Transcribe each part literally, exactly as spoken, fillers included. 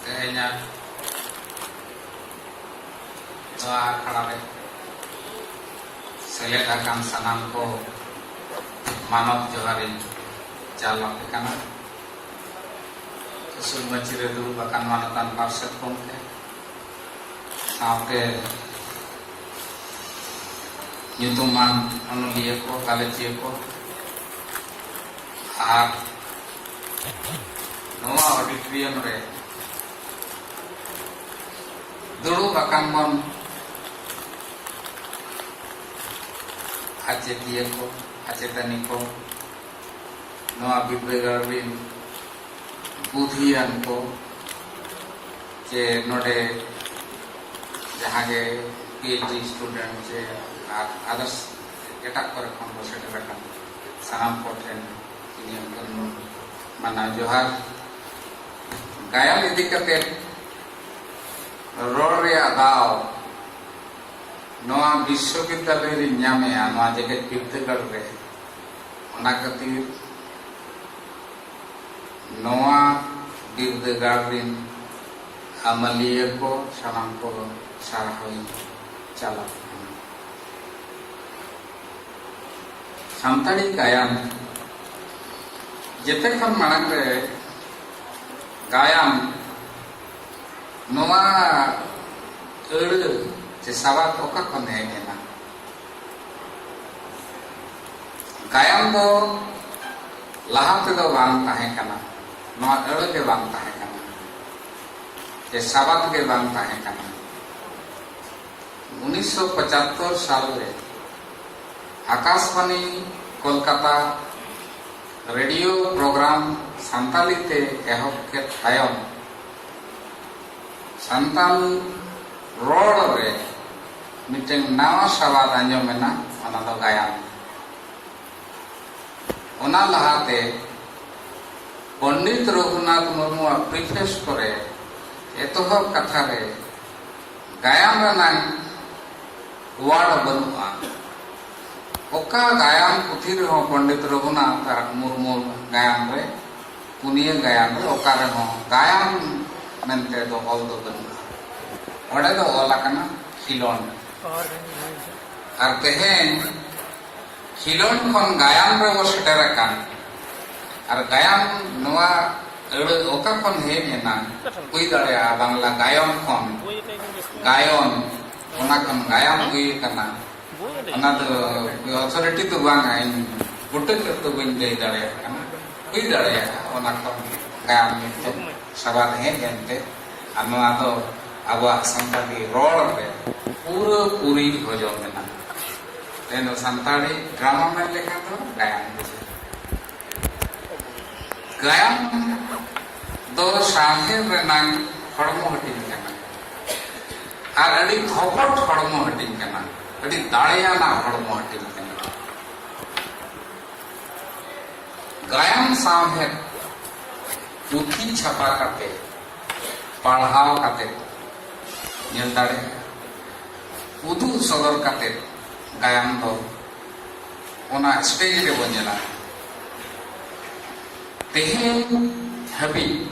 ᱛᱮᱦᱮᱧᱟᱜ ᱱᱚᱣᱟ ᱟᱠᱷᱲᱟ ᱨᱮ ᱥᱮᱞᱮᱫ ᱟᱠᱟᱱ ᱥᱟᱱᱟᱢ ᱠᱚ ᱢᱟᱱᱚᱛ ᱡᱚᱦᱟᱨᱤᱧ ᱪᱟᱞ ᱟᱯᱮ ᱠᱟᱱᱟ᱾ ᱩᱥᱩᱞ ᱢᱟᱹᱪᱤ ᱨᱮ ᱫᱩᱲᱩᱵ ᱟᱠᱟᱱ ᱢᱟᱱᱚᱛᱟᱱ ᱯᱟᱨᱥᱮᱛ ᱜᱚᱢᱠᱮ, ᱥᱟᱶᱛᱮ ᱧᱩᱛᱩᱢᱟᱱ ᱚᱱᱚᱞᱤᱭᱟᱹ ᱠᱚ, ᱜᱟᱞᱚᱪᱤᱭᱟᱹ ᱠᱚ, ᱟᱨ ᱱᱚᱣᱟ ᱚᱰᱤᱴᱳᱨᱤᱭᱟᱢ ᱨᱮ ᱫᱩᱲᱩᱵ ᱟᱠᱟᱱ ᱵᱚᱱ ᱟᱪᱮᱛᱤᱭᱟᱹ ᱠᱚ, ᱟᱪᱮᱛᱟᱹᱱᱤ ᱠᱚ, ᱱᱚᱣᱟ ᱵᱤᱨᱫᱟᱹᱜᱟᱲ ᱨᱤᱱ ᱵᱩᱫᱷᱤᱭᱟᱱ ᱠᱚ, ᱪᱮ ᱱᱚᱰᱮ ᱡᱟᱦᱟᱸ ᱜᱮ PhD student ᱪᱮ ᱟᱨ others ᱮᱴᱟᱜ ᱠᱚᱨᱮ ᱠᱷᱚᱱ ᱠᱚ ᱥᱮᱴᱮᱨ ᱟᱠᱟᱱ ᱥᱟᱱᱟᱢ ᱠᱚ ᱴᱷᱮᱱ ᱤᱧᱟᱹᱜ ᱜᱩᱱᱢᱟᱱ ᱢᱟᱱᱟᱣ ᱡᱚᱦᱟᱨ᱾ ᱜᱟᱭᱟᱱ ᱤᱫᱤ ᱠᱟᱛᱮ ᱨᱚᱲ ᱨᱮᱭᱟᱜ ᱫᱟᱣ ᱱᱚᱣᱟ ᱵᱤᱥᱥᱚᱵᱤᱫᱽᱫᱟᱞᱚᱭ ᱨᱤᱧ ᱧᱟᱢᱮᱜᱼᱟ, ᱱᱚᱣᱟ ᱡᱮᱜᱮᱛ ᱵᱤᱨᱫᱟᱹᱜᱟᱲ ᱨᱮ᱾ ᱚᱱᱟ ᱠᱷᱟᱹᱛᱤᱨ ᱱᱚᱣᱟ ᱵᱤᱨᱫᱟᱹᱜᱟᱲ ᱨᱤᱱ ᱟᱹᱢᱟᱹᱞᱤᱭᱟᱹ ᱠᱚ ᱥᱟᱱᱟᱢ ᱠᱚ ᱥᱟᱨᱦᱟᱣᱤᱧ ᱪᱟᱞᱟᱜ ᱠᱟᱱᱟ᱾ ᱥᱟᱱᱛᱟᱲᱤ ᱜᱟᱭᱟᱱ, ᱡᱮᱛᱮ ᱠᱷᱚᱱ ᱢᱟᱲᱟᱝ ᱨᱮ ᱜᱟᱭᱟᱱ ᱱᱚᱣᱟ ᱟᱹᱲᱟᱹ ᱪᱮ ᱥᱟᱵᱟᱫ ᱚᱠᱟ ᱠᱷᱚᱱ ᱦᱮᱡ ᱮᱱᱟ? ᱜᱟᱭᱟᱱ ᱫᱚ ᱞᱟᱦᱟ ᱛᱮᱫᱚ ᱵᱟᱝ ᱛᱟᱦᱮᱸ ᱠᱟᱱᱟ, ᱱᱚᱣᱟ ᱟᱹᱲᱟᱹ ᱜᱮ ᱵᱟᱝ ᱛᱟᱦᱮᱸ ᱠᱟᱱᱟ, ᱪᱮ ᱥᱟᱵᱟᱫ ᱜᱮ ᱵᱟᱝ ᱛᱟᱦᱮᱸ ᱠᱟᱱᱟ᱾ ᱩᱱᱤᱥᱥᱚ ᱯᱚᱸᱪᱟᱛᱛᱳᱨ ᱥᱟᱞ ᱨᱮ ᱟᱠᱟᱥᱵᱟᱱᱤ ᱠᱳᱞᱠᱟᱛᱟ ᱨᱮᱰᱤᱭᱳ ᱯᱨᱳᱜᱨᱟᱢ ᱥᱟᱱᱛᱟᱞᱤ ᱛᱮ ᱮᱦᱚᱵ ᱠᱮᱫ ᱛᱟᱭᱚᱢ, ᱥᱟᱱᱛᱟᱞ ᱨᱚᱲ ᱨᱮ ᱢᱤᱫᱴᱮᱱ ᱱᱟᱣᱟ ᱥᱟᱵᱟᱫ ᱟᱸᱡᱚᱢ ᱮᱱᱟ, ᱚᱱᱟ ᱫᱚ ᱜᱟᱭᱟᱱ᱾ ᱚᱱᱟ ᱞᱟᱦᱟᱛᱮ ᱯᱚᱱᱰᱤᱛ ᱨᱚᱜᱷᱩᱱᱟᱛᱷ ᱢᱩᱨᱢᱩᱣᱟᱜ ᱯᱨᱤᱯᱷᱮᱥ ᱠᱚᱨᱮ ᱮᱛᱚᱦᱚᱵ ᱠᱟᱛᱷᱟ ᱨᱮ ᱜᱟᱭᱟᱱ ᱨᱮᱱᱟᱜ ᱣᱟᱨᱰ ᱵᱟᱹᱱᱩᱜᱼᱟ᱾ ᱚᱠᱟ ᱜᱟᱭᱟᱱ ᱯᱩᱛᱷᱤ ᱨᱮᱦᱚᱸ ᱯᱚᱱᱰᱤᱛ ᱨᱚᱜᱷᱩᱱᱟᱛᱷ ᱟᱨ ᱢᱩᱨᱢᱩ ᱜᱟᱭᱟᱱ ᱨᱮ, ᱯᱩᱱᱭᱟᱹ ᱜᱟᱭᱟᱱ ᱨᱮ ᱚᱠᱟ ᱨᱮᱦᱚᱸ ᱜᱟᱭᱟᱱ ᱢᱮᱱᱛᱮ ᱫᱚ ᱚᱞ ᱫᱚ ᱵᱟᱹᱱᱩᱜᱼᱟ᱾ ᱚᱸᱰᱮ ᱫᱚ ᱚᱞ ᱟᱠᱟᱱᱟ ᱠᱷᱤᱞᱚᱱᱰ᱾ ᱟᱨ ᱛᱮᱦᱮᱧ ᱠᱷᱤᱞᱚᱱᱰ ᱠᱷᱚᱱ ᱜᱟᱭᱟᱱ ᱨᱮᱵᱚ ᱥᱮᱴᱮᱨ ᱟᱠᱟᱱ, ᱟᱨ ᱜᱟᱭᱟᱱ ᱱᱚᱣᱟ ᱟᱹᱲᱟᱹ ᱚᱠᱟ ᱠᱷᱚᱱ ᱦᱮᱡ ᱮᱱᱟ? ᱦᱩᱭ ᱫᱟᱲᱮᱭᱟᱜᱼᱟ ᱵᱟᱝᱞᱟ ᱜᱟᱭᱚᱱ ᱠᱷᱚᱱ, ᱜᱟᱭᱚᱱ, ᱚᱱᱟ ᱠᱷᱚᱱ ᱜᱟᱭᱟᱱ ᱦᱩᱭ ᱟᱠᱟᱱᱟ᱾ ᱚᱱᱟ ᱫᱚ ᱚᱛᱷᱚᱨᱤᱴᱤ ᱫᱚ ᱵᱟᱝᱟ, ᱤᱧ ᱵᱩᱴᱟᱹ ᱠᱟᱛᱮ ᱫᱚ ᱵᱟᱹᱧ ᱞᱟᱹᱭ ᱫᱟᱲᱮᱭᱟᱜ ᱠᱟᱱᱟ᱾ ᱦᱩᱭ ᱫᱟᱲᱮᱭᱟᱜᱼᱟ ᱚᱱᱟ ᱠᱷᱚᱱ ᱜᱟᱭᱟᱱ ᱢᱤᱫᱴᱮᱱ ᱥᱟᱵᱟᱫ ᱦᱮᱡ ᱮᱱᱛᱮ, ᱟᱨ ᱱᱚᱣᱟ ᱫᱚ ᱟᱵᱚᱣᱟᱜ ᱥᱟᱱᱛᱟᱲᱤ ᱨᱚᱲ ᱨᱮ ᱯᱩᱨᱟᱹ ᱯᱩᱨᱤ ᱦᱚᱡᱚᱢ ᱮᱱᱟ᱾ ᱛᱮᱦᱮᱧ ᱫᱚ ᱥᱟᱱᱛᱟᱲᱤ ᱰᱨᱟᱢᱟ ᱢᱮᱱ ᱞᱮᱠᱷᱟᱱ ᱫᱚ ᱜᱟᱭᱟᱱ ᱵᱩᱡᱷᱟᱹᱜᱼᱟ᱾ ᱜᱟᱭᱟᱱ ᱫᱚ ᱥᱟᱶᱦᱮᱫ ᱨᱮᱱᱟᱝ ᱦᱚᱲᱢᱚ ᱦᱟᱹᱴᱤᱧ ᱠᱟᱱᱟ, ᱟᱨ ᱟᱹᱰᱤ ᱛᱷᱚᱯᱚᱴ ᱦᱚᱲᱢᱚ ᱦᱟᱹᱴᱤᱧ ᱠᱟᱱᱟ, ᱟᱹᱰᱤ ᱫᱟᱲᱮᱭᱟᱱᱟᱜ ᱦᱚᱲᱢᱚ ᱦᱟᱹᱴᱤᱧ ᱠᱟᱱᱟ᱾ ᱜᱟᱭᱟᱱ ᱥᱟᱶᱦᱮᱫ ᱯᱩᱛᱷᱤ ᱪᱷᱟᱯᱟ ᱠᱟᱛᱮ, ᱯᱟᱲᱦᱟᱣ ᱠᱟᱛᱮ, ᱧᱮᱞ ᱫᱟᱲᱮᱭᱟᱜᱼᱟ, ᱩᱫᱩᱜ ᱥᱚᱫᱚᱨ ᱠᱟᱛᱮ ᱜᱟᱭᱟᱱ ᱫᱚ ᱚᱱᱟ ᱥᱴᱮᱡ ᱨᱮᱵᱚᱱ ᱧᱮᱞᱟ᱾ ᱛᱮᱦᱮᱧ ᱦᱟᱹᱵᱤᱡ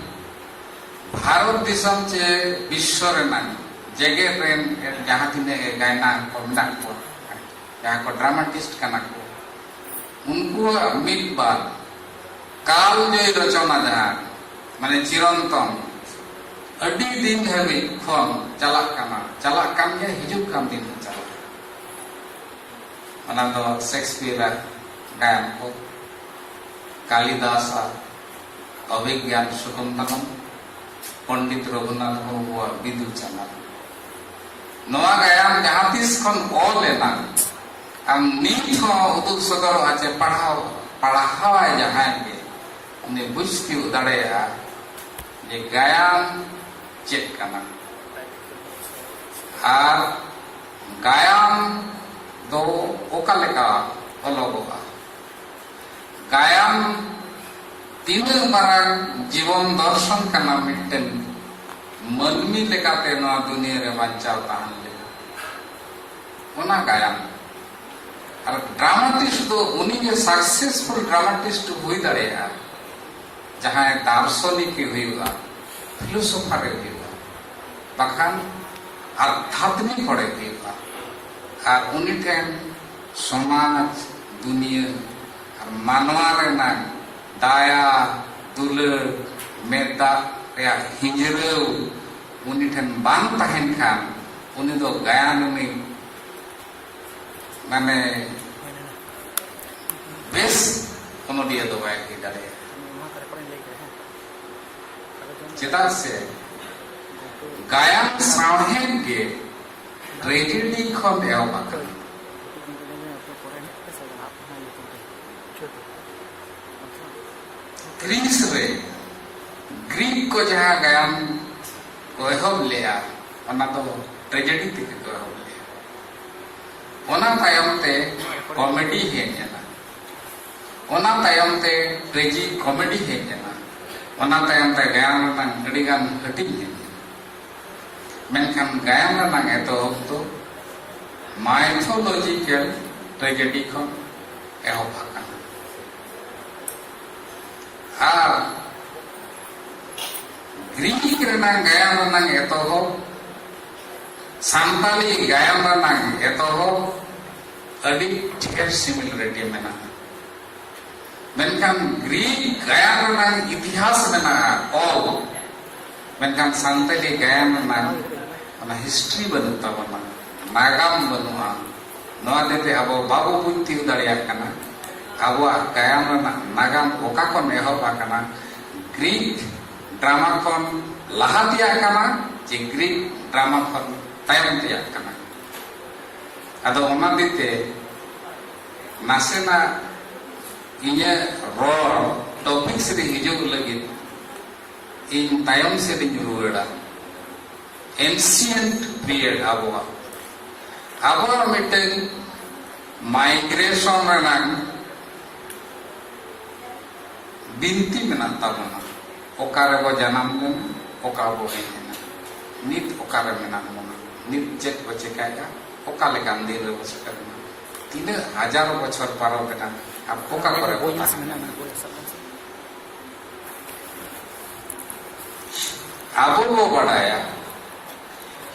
ᱵᱷᱟᱨᱚᱛ ᱫᱤᱥᱚᱢ ᱪᱮ ᱵᱤᱥᱥᱚ ᱨᱮᱱᱟᱜ ᱡᱮᱜᱮᱛ ᱨᱮᱱ ᱡᱟᱦᱟᱸ ᱛᱤᱱᱟᱹᱜ ᱜᱮ ᱜᱟᱭᱱᱟ ᱠᱚ ᱢᱮᱱᱟᱜ ᱠᱚᱣᱟ, ᱡᱟᱦᱟᱸ ᱠᱚ ᱰᱨᱟᱢᱟᱴᱤᱥᱴ ᱠᱟᱱᱟ ᱠᱚ, ᱩᱱᱠᱩᱣᱟᱜ ᱢᱤᱫ ᱵᱟᱨ ᱠᱟᱞᱡᱚᱭᱤ ᱨᱚᱪᱚᱱᱟ, ᱡᱟᱦᱟᱸ ᱢᱟᱱᱮ ᱪᱤᱨᱚᱱᱛᱚᱱ, ᱟᱹᱰᱤ ᱫᱤᱱ ᱦᱟᱹᱵᱤᱡ ᱠᱷᱚᱱ ᱪᱟᱞᱟᱜ ᱠᱟᱱᱟ, ᱪᱟᱞᱟᱜ ᱠᱟᱱ ᱜᱮᱭᱟ, ᱦᱤᱡᱩᱜ ᱠᱟᱱ ᱫᱤᱱ ᱦᱚᱸ ᱪᱟᱞᱟᱜ ᱠᱟᱱᱟ᱾ ᱚᱱᱟ ᱫᱚ ᱥᱮᱠᱥᱯᱤᱭᱟᱨᱟᱜ ᱜᱟᱭᱟᱱ ᱠᱚ, ᱠᱟᱞᱤᱫᱟᱥᱟᱜ ᱚᱵᱷᱤᱜᱽᱜᱟᱱ ᱥᱩᱠᱩᱱᱛᱚᱞᱚᱢ, ᱯᱚᱱᱰᱤᱛ ᱨᱚᱜᱷᱩᱱᱟᱛᱷ ᱢᱩᱨᱢᱩᱣᱟᱜ ᱵᱤᱫᱩ ᱪᱟᱸᱫᱟᱱ᱾ ᱱᱚᱣᱟ ᱜᱟᱭᱟᱱ ᱡᱟᱦᱟᱸ ᱛᱤᱥ ᱠᱷᱚᱱ ᱚᱞ ᱮᱱᱟ, ᱟᱨ ᱱᱤᱛ ᱦᱚᱸ ᱩᱫᱩᱜ ᱥᱚᱫᱚᱨᱚᱜᱼᱟ ᱪᱮ ᱯᱟᱲᱦᱟᱣ, ᱯᱟᱲᱦᱟᱣᱟᱭ ᱡᱟᱦᱟᱸᱭ ᱜᱮ, ᱩᱱᱤ ᱵᱩᱡᱽ ᱛᱤᱭᱳᱜ ᱫᱟᱲᱮᱭᱟᱜᱼᱟ ᱡᱮ ᱜᱟᱭᱟᱱ ᱪᱮᱫ ᱠᱟᱱᱟ ᱟᱨ ᱜᱟᱭᱟᱱ ᱫᱚ ᱚᱠᱟ ᱞᱮᱠᱟ ᱚᱞᱚᱜᱚᱜᱼᱟ᱾ ᱜᱟᱭᱟᱱ ᱛᱤᱱᱟᱹᱜ ᱢᱟᱨᱟᱝ ᱡᱤᱵᱚᱱ ᱫᱚᱨᱥᱚᱱ ᱠᱟᱱᱟ ᱢᱤᱫᱴᱮᱱ ᱢᱟᱹᱱᱢᱤ ᱞᱮᱠᱟᱛᱮ ᱱᱚᱣᱟ ᱫᱩᱱᱤᱭᱟᱹ ᱨᱮ ᱵᱟᱧᱪᱟᱣ ᱛᱟᱦᱮᱱ ᱞᱟᱹᱜᱤᱫ᱾ ᱚᱱᱟ ᱜᱟᱭᱟᱱ᱾ ᱟᱨ ᱰᱨᱟᱢᱟᱴᱤᱥᱴ ᱫᱚ ᱩᱱᱤᱜᱮ ᱥᱟᱠᱥᱮᱥᱯᱷᱩᱞ ᱰᱨᱟᱢᱟᱴᱤᱥᱴ ᱦᱩᱭ ᱫᱟᱲᱮᱭᱟᱜᱼᱟ, ᱡᱟᱦᱟᱸᱭ ᱫᱟᱨᱥᱚᱱᱤᱠ ᱮ ᱦᱩᱭᱩᱜᱼᱟ, ᱯᱷᱤᱞᱳᱥᱚᱯᱷᱟᱨ ᱮ ᱦᱩᱭᱩᱜᱼᱟ, ᱵᱟᱠᱷᱟᱱ ᱟᱫᱷᱟᱛᱢᱤᱠ ᱦᱚᱲᱮ ᱦᱩᱭᱩᱜᱼᱟ᱾ ᱟᱨ ᱩᱱᱤ ᱴᱷᱮᱱ ᱥᱚᱢᱟᱡᱽ, ᱫᱩᱱᱤᱭᱟᱹ ᱟᱨ ᱢᱟᱱᱣᱟ ᱨᱮᱱᱟᱜ ᱫᱟᱭᱟ, ᱫᱩᱞᱟᱹᱲ, ᱢᱮᱫ ᱫᱟᱜ ᱨᱮᱭᱟᱜ ᱦᱤᱸᱡᱽᱨᱟᱹᱣ ᱩᱱᱤ ᱴᱷᱮᱱ ᱵᱟᱝ ᱛᱟᱦᱮᱱ ᱠᱷᱟᱱ, ᱩᱱᱤ ᱫᱚ ᱜᱟᱭᱟᱱ ᱨᱤᱱᱤᱡ ᱢᱟᱱᱮ ᱵᱮᱥ ᱚᱱᱚᱞᱤᱭᱟᱹ ᱫᱚ ᱵᱟᱭ ᱦᱩᱭ ᱫᱟᱲᱮᱭᱟᱜᱼᱟ᱾ ᱪᱮᱫᱟᱜ ᱥᱮ ᱜᱟᱭᱟᱱ ᱥᱟᱶᱦᱮᱫ ᱜᱮ ᱴᱨᱮᱡᱮᱰᱤ ᱠᱷᱚᱱ ᱮᱦᱚᱵ ᱟᱠᱟᱱᱟ᱾ ᱜᱨᱤᱥ ᱨᱮ ᱜᱨᱤᱠ ᱠᱚ ᱡᱟᱦᱟᱸ ᱜᱟᱭᱟᱱ ᱠᱚ ᱮᱦᱚᱵ ᱞᱮᱜᱼᱟ, ᱚᱱᱟ ᱫᱚ ᱴᱨᱮᱡᱮᱰᱤ ᱛᱮᱜᱮ ᱠᱚ ᱮᱦᱚᱵ ᱞᱮᱜᱼᱟ᱾ ᱚᱱᱟ ᱛᱟᱭᱚᱢ ᱛᱮ ᱠᱚᱢᱮᱰᱤ ᱦᱮᱡ ᱮᱱᱟ, ᱚᱱᱟ ᱛᱟᱭᱚᱢ ᱛᱮ ᱴᱨᱮᱡᱤ ᱠᱚᱢᱮᱰᱤ ᱦᱮᱡ ᱮᱱᱟ, ᱚᱱᱟ ᱛᱟᱭᱚᱢ ᱛᱮ ᱜᱟᱭᱟᱱ ᱨᱮᱱᱟᱜ ᱟᱹᱰᱤᱜᱟᱱ ᱦᱟᱹᱴᱤᱧ ᱦᱮᱡ ᱮᱱᱟ᱾ ᱢᱮᱱᱠᱷᱟᱱ ᱜᱟᱭᱟᱱ ᱨᱮᱱᱟᱜ ᱮᱛᱚᱦᱚᱵ ᱫᱚ ᱢᱟᱭᱛᱷᱳᱞᱚᱡᱤᱠᱮᱞ ᱴᱨᱮᱡᱮᱰᱤ ᱠᱷᱚᱱ ᱮᱦᱚᱵ ᱟᱠᱟᱱᱟ᱾ ᱟᱨ ᱜᱨᱤᱠ ᱨᱮᱱᱟᱜ ᱜᱟᱭᱟᱱ ᱨᱮᱱᱟᱜ ᱮᱛᱚᱦᱚᱵ, ᱥᱟᱱᱛᱟᱲᱤ ᱜᱟᱭᱟᱱ ᱨᱮᱱᱟᱜ ᱮᱛᱚᱦᱚᱵ ᱟᱹᱰᱤ ᱰᱷᱮᱨ ᱥᱤᱢᱤᱞᱟᱨᱤᱴᱤ ᱢᱮᱱᱟᱜᱼᱟ᱾ ᱢᱮᱱᱠᱷᱟᱱ ᱜᱨᱤᱠ ᱜᱟᱭᱟᱱ ᱨᱮᱱᱟᱜ ᱤᱛᱤᱦᱟᱥ ᱢᱮᱱᱟᱜᱼᱟ, ᱚᱞ, ᱢᱮᱱᱠᱷᱟᱱ ᱥᱟᱱᱛᱟᱲᱤ ᱜᱟᱭᱟᱱ ᱨᱮᱱᱟᱜ ᱚᱱᱟ ᱦᱤᱥᱴᱨᱤ ᱵᱟᱹᱱᱩᱜ ᱛᱟᱵᱚᱱᱟ, ᱱᱟᱜᱟᱢ ᱵᱟᱹᱱᱩᱜᱼᱟ᱾ ᱱᱚᱣᱟ ᱦᱚᱛᱮᱛᱮ ᱟᱵᱚ ᱵᱟᱵᱚ ᱵᱩᱡᱽ ᱛᱤᱭᱳᱜ ᱫᱟᱲᱮᱭᱟᱜ ᱠᱟᱱᱟ ᱟᱵᱚᱣᱟᱜ ᱜᱟᱭᱟᱱ ᱨᱮᱱᱟᱜ ᱱᱟᱜᱟᱢ ᱚᱠᱟ ᱠᱷᱚᱱ ᱮᱦᱚᱵ ᱟᱠᱟᱱᱟ, ᱜᱨᱤᱠ ᱰᱨᱟᱢᱟ ᱠᱷᱚᱱ ᱞᱟᱦᱟ ᱛᱮᱭᱟᱜ ᱠᱟᱱᱟ ᱪᱮ ᱜᱨᱤᱠ ᱰᱨᱟᱢᱟ ᱠᱷᱚᱱ ᱛᱟᱭᱚᱢ ᱛᱮᱭᱟᱜ ᱠᱟᱱᱟ᱾ ᱟᱫᱚ ᱚᱱᱟ ᱦᱚᱛᱮᱛᱮ ᱱᱟᱥᱮᱱᱟᱜ ᱤᱧᱟᱹᱜ ᱨᱚᱲ ᱴᱚᱯᱤᱠᱥ ᱨᱮ ᱦᱤᱡᱩᱜ ᱞᱟᱹᱜᱤᱫ ᱤᱧ ᱛᱟᱭᱚᱢ ᱥᱮᱫ ᱤᱧ ᱨᱩᱣᱟᱹᱲᱟ᱾ ᱮᱱᱥᱤᱭᱮᱱᱴ ᱯᱤᱨᱤᱭᱚᱰ ᱟᱵᱚᱣᱟᱜ, ᱟᱵᱚᱣᱟᱜ ᱢᱤᱫᱴᱟᱝ ᱢᱟᱭᱜᱨᱮᱥᱚᱱ ᱨᱮᱱᱟᱜ ᱵᱤᱱᱛᱤ ᱢᱮᱱᱟᱜ ᱛᱟᱵᱚᱱᱟ᱾ ᱚᱠᱟ ᱨᱮᱵᱚ ᱡᱟᱱᱟᱢ ᱞᱮᱱᱟ, ᱚᱠᱟ ᱵᱚ ᱦᱮᱡ ᱮᱱᱟ, ᱱᱤᱛ ᱚᱠᱟ ᱨᱮ ᱢᱮᱱᱟᱜ ᱵᱚᱱᱟ, ᱱᱤᱛ ᱪᱮᱫ ᱵᱚ ᱪᱮᱠᱟᱭᱮᱫᱼᱟ, ᱚᱠᱟ ᱞᱮᱠᱟᱱ ᱫᱤᱱ ᱨᱮᱵᱚ ᱥᱮᱴᱮᱨ ᱮᱱᱟ, ᱛᱤᱱᱟᱹᱜ ᱦᱟᱡᱟᱨ ᱵᱚᱪᱷᱚᱨ ᱯᱟᱨᱚᱢ ᱮᱱᱟ, ᱟᱨ ᱚᱠᱟ ᱠᱚᱨᱮ ᱵᱚ ᱛᱟᱦᱮᱸ ᱮᱱᱟ᱾ ᱟᱵᱚ ᱵᱚ ᱵᱟᱰᱟᱭᱟ,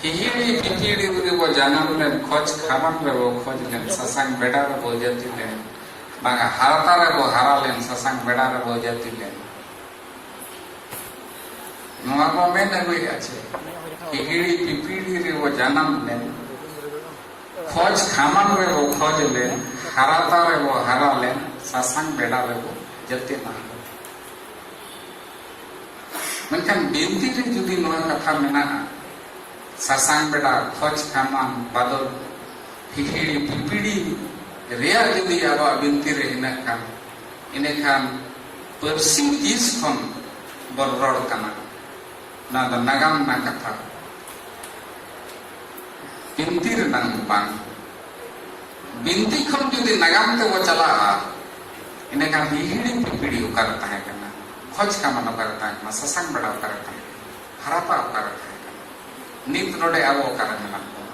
ᱦᱤᱦᱤᱲᱤ ᱯᱤᱯᱤᱲᱤ ᱨᱮᱵᱚ ᱡᱟᱱᱟᱢ ᱞᱮᱱ, ᱠᱷᱚᱡᱽ ᱠᱷᱟᱢᱟᱱ ᱨᱮᱵᱚ ᱠᱷᱚᱡᱽ ᱞᱮᱱ, ᱥᱟᱥᱟᱝ ᱵᱮᱰᱟ ᱨᱮᱵᱚ ᱡᱟᱹᱛᱤ ᱞᱮᱱ, ᱵᱟᱝᱟ ᱦᱟᱨᱛᱟ ᱨᱮᱵᱚ ᱦᱟᱨᱟ ᱞᱮᱱ, ᱥᱟᱥᱟᱝ ᱵᱮᱰᱟ ᱨᱮᱵᱚ ᱡᱟᱹᱛᱤ ᱞᱮᱱ᱾ ᱱᱚᱣᱟ ᱵᱚ ᱢᱮᱱ ᱟᱹᱜᱩᱭᱮᱫᱼᱟ ᱪᱮ? ᱦᱤᱦᱤᱲᱤ ᱯᱤᱯᱤᱲᱤ ᱨᱮᱵᱚ ᱡᱟᱱᱟᱢ ᱞᱮᱱ, ᱠᱷᱚᱡᱽ ᱠᱷᱟᱢᱟᱱ ᱨᱮᱵᱚ ᱠᱷᱚᱡᱽ ᱞᱮᱱ, ᱦᱟᱨᱛᱟ ᱨᱮᱵᱚ ᱦᱟᱨᱟ ᱞᱮᱱ, ᱥᱟᱥᱟᱝ ᱵᱮᱰᱟ ᱨᱮᱵᱚ ᱡᱟᱹᱛᱤ ᱞᱮᱱ᱾ ᱢᱮᱱᱠᱷᱟᱱ ᱵᱤᱱᱛᱤ ᱨᱮ ᱡᱩᱫᱤ ᱱᱚᱣᱟ ᱠᱟᱛᱷᱟ ᱢᱮᱱᱟᱜᱼᱟ, ᱥᱟᱥᱟᱝ ᱵᱮᱰᱟ, ᱠᱷᱚᱡᱽ ᱠᱷᱟᱢᱟᱱ, ᱵᱟᱫᱚᱞ, ᱦᱤᱦᱤᱲᱤ ᱯᱤᱯᱤᱲᱤ ᱨᱮᱭᱟᱜ ᱡᱩᱫᱤ ᱟᱵᱚᱣᱟᱜ ᱵᱤᱱᱛᱤ ᱨᱮ ᱦᱮᱱᱟᱜ ᱠᱷᱟᱱ, ᱤᱱᱟᱹᱠᱷᱟᱱ ᱯᱟᱹᱨᱥᱤ ᱛᱤᱥ ᱠᱷᱚᱱ ᱵᱚᱱ ᱨᱚᱲ ᱠᱟᱱᱟ? ᱱᱚᱣᱟ ᱫᱚ ᱱᱟᱜᱟᱢ ᱨᱮᱱᱟᱜ ᱠᱟᱛᱷᱟ, ᱵᱤᱱᱛᱤ ᱨᱮᱱᱟᱜ ᱵᱟᱝ᱾ ᱵᱤᱱᱛᱤ ᱠᱷᱚᱱ ᱡᱩᱫᱤ ᱱᱟᱜᱟᱢ ᱛᱮᱵᱚ ᱪᱟᱞᱟᱜᱼᱟ, ᱤᱱᱟᱹᱠᱷᱟᱱ ᱦᱤᱦᱤᱲᱤ ᱯᱤᱯᱤᱲᱤ ᱚᱠᱟᱨᱮ ᱛᱟᱦᱮᱸ ᱠᱟᱱᱟ? ᱠᱷᱚᱡᱽ ᱠᱷᱟᱢᱟᱱ ᱚᱠᱟᱨᱮ ᱛᱟᱦᱮᱸ ᱠᱟᱱᱟ? ᱥᱟᱥᱟᱝ ᱵᱮᱰᱟ ᱚᱠᱟᱨᱮ ᱛᱟᱦᱮᱸ ᱠᱟᱱᱟ? ᱦᱟᱨᱟᱯᱟ ᱚᱠᱟᱨᱮ ᱛᱟᱦᱮᱸ ᱠᱟᱱᱟ? ᱱᱤᱛ ᱱᱚᱰᱮ ᱟᱵᱚ ᱚᱠᱟᱨᱮ ᱢᱮᱱᱟᱜ ᱵᱚᱱᱟ?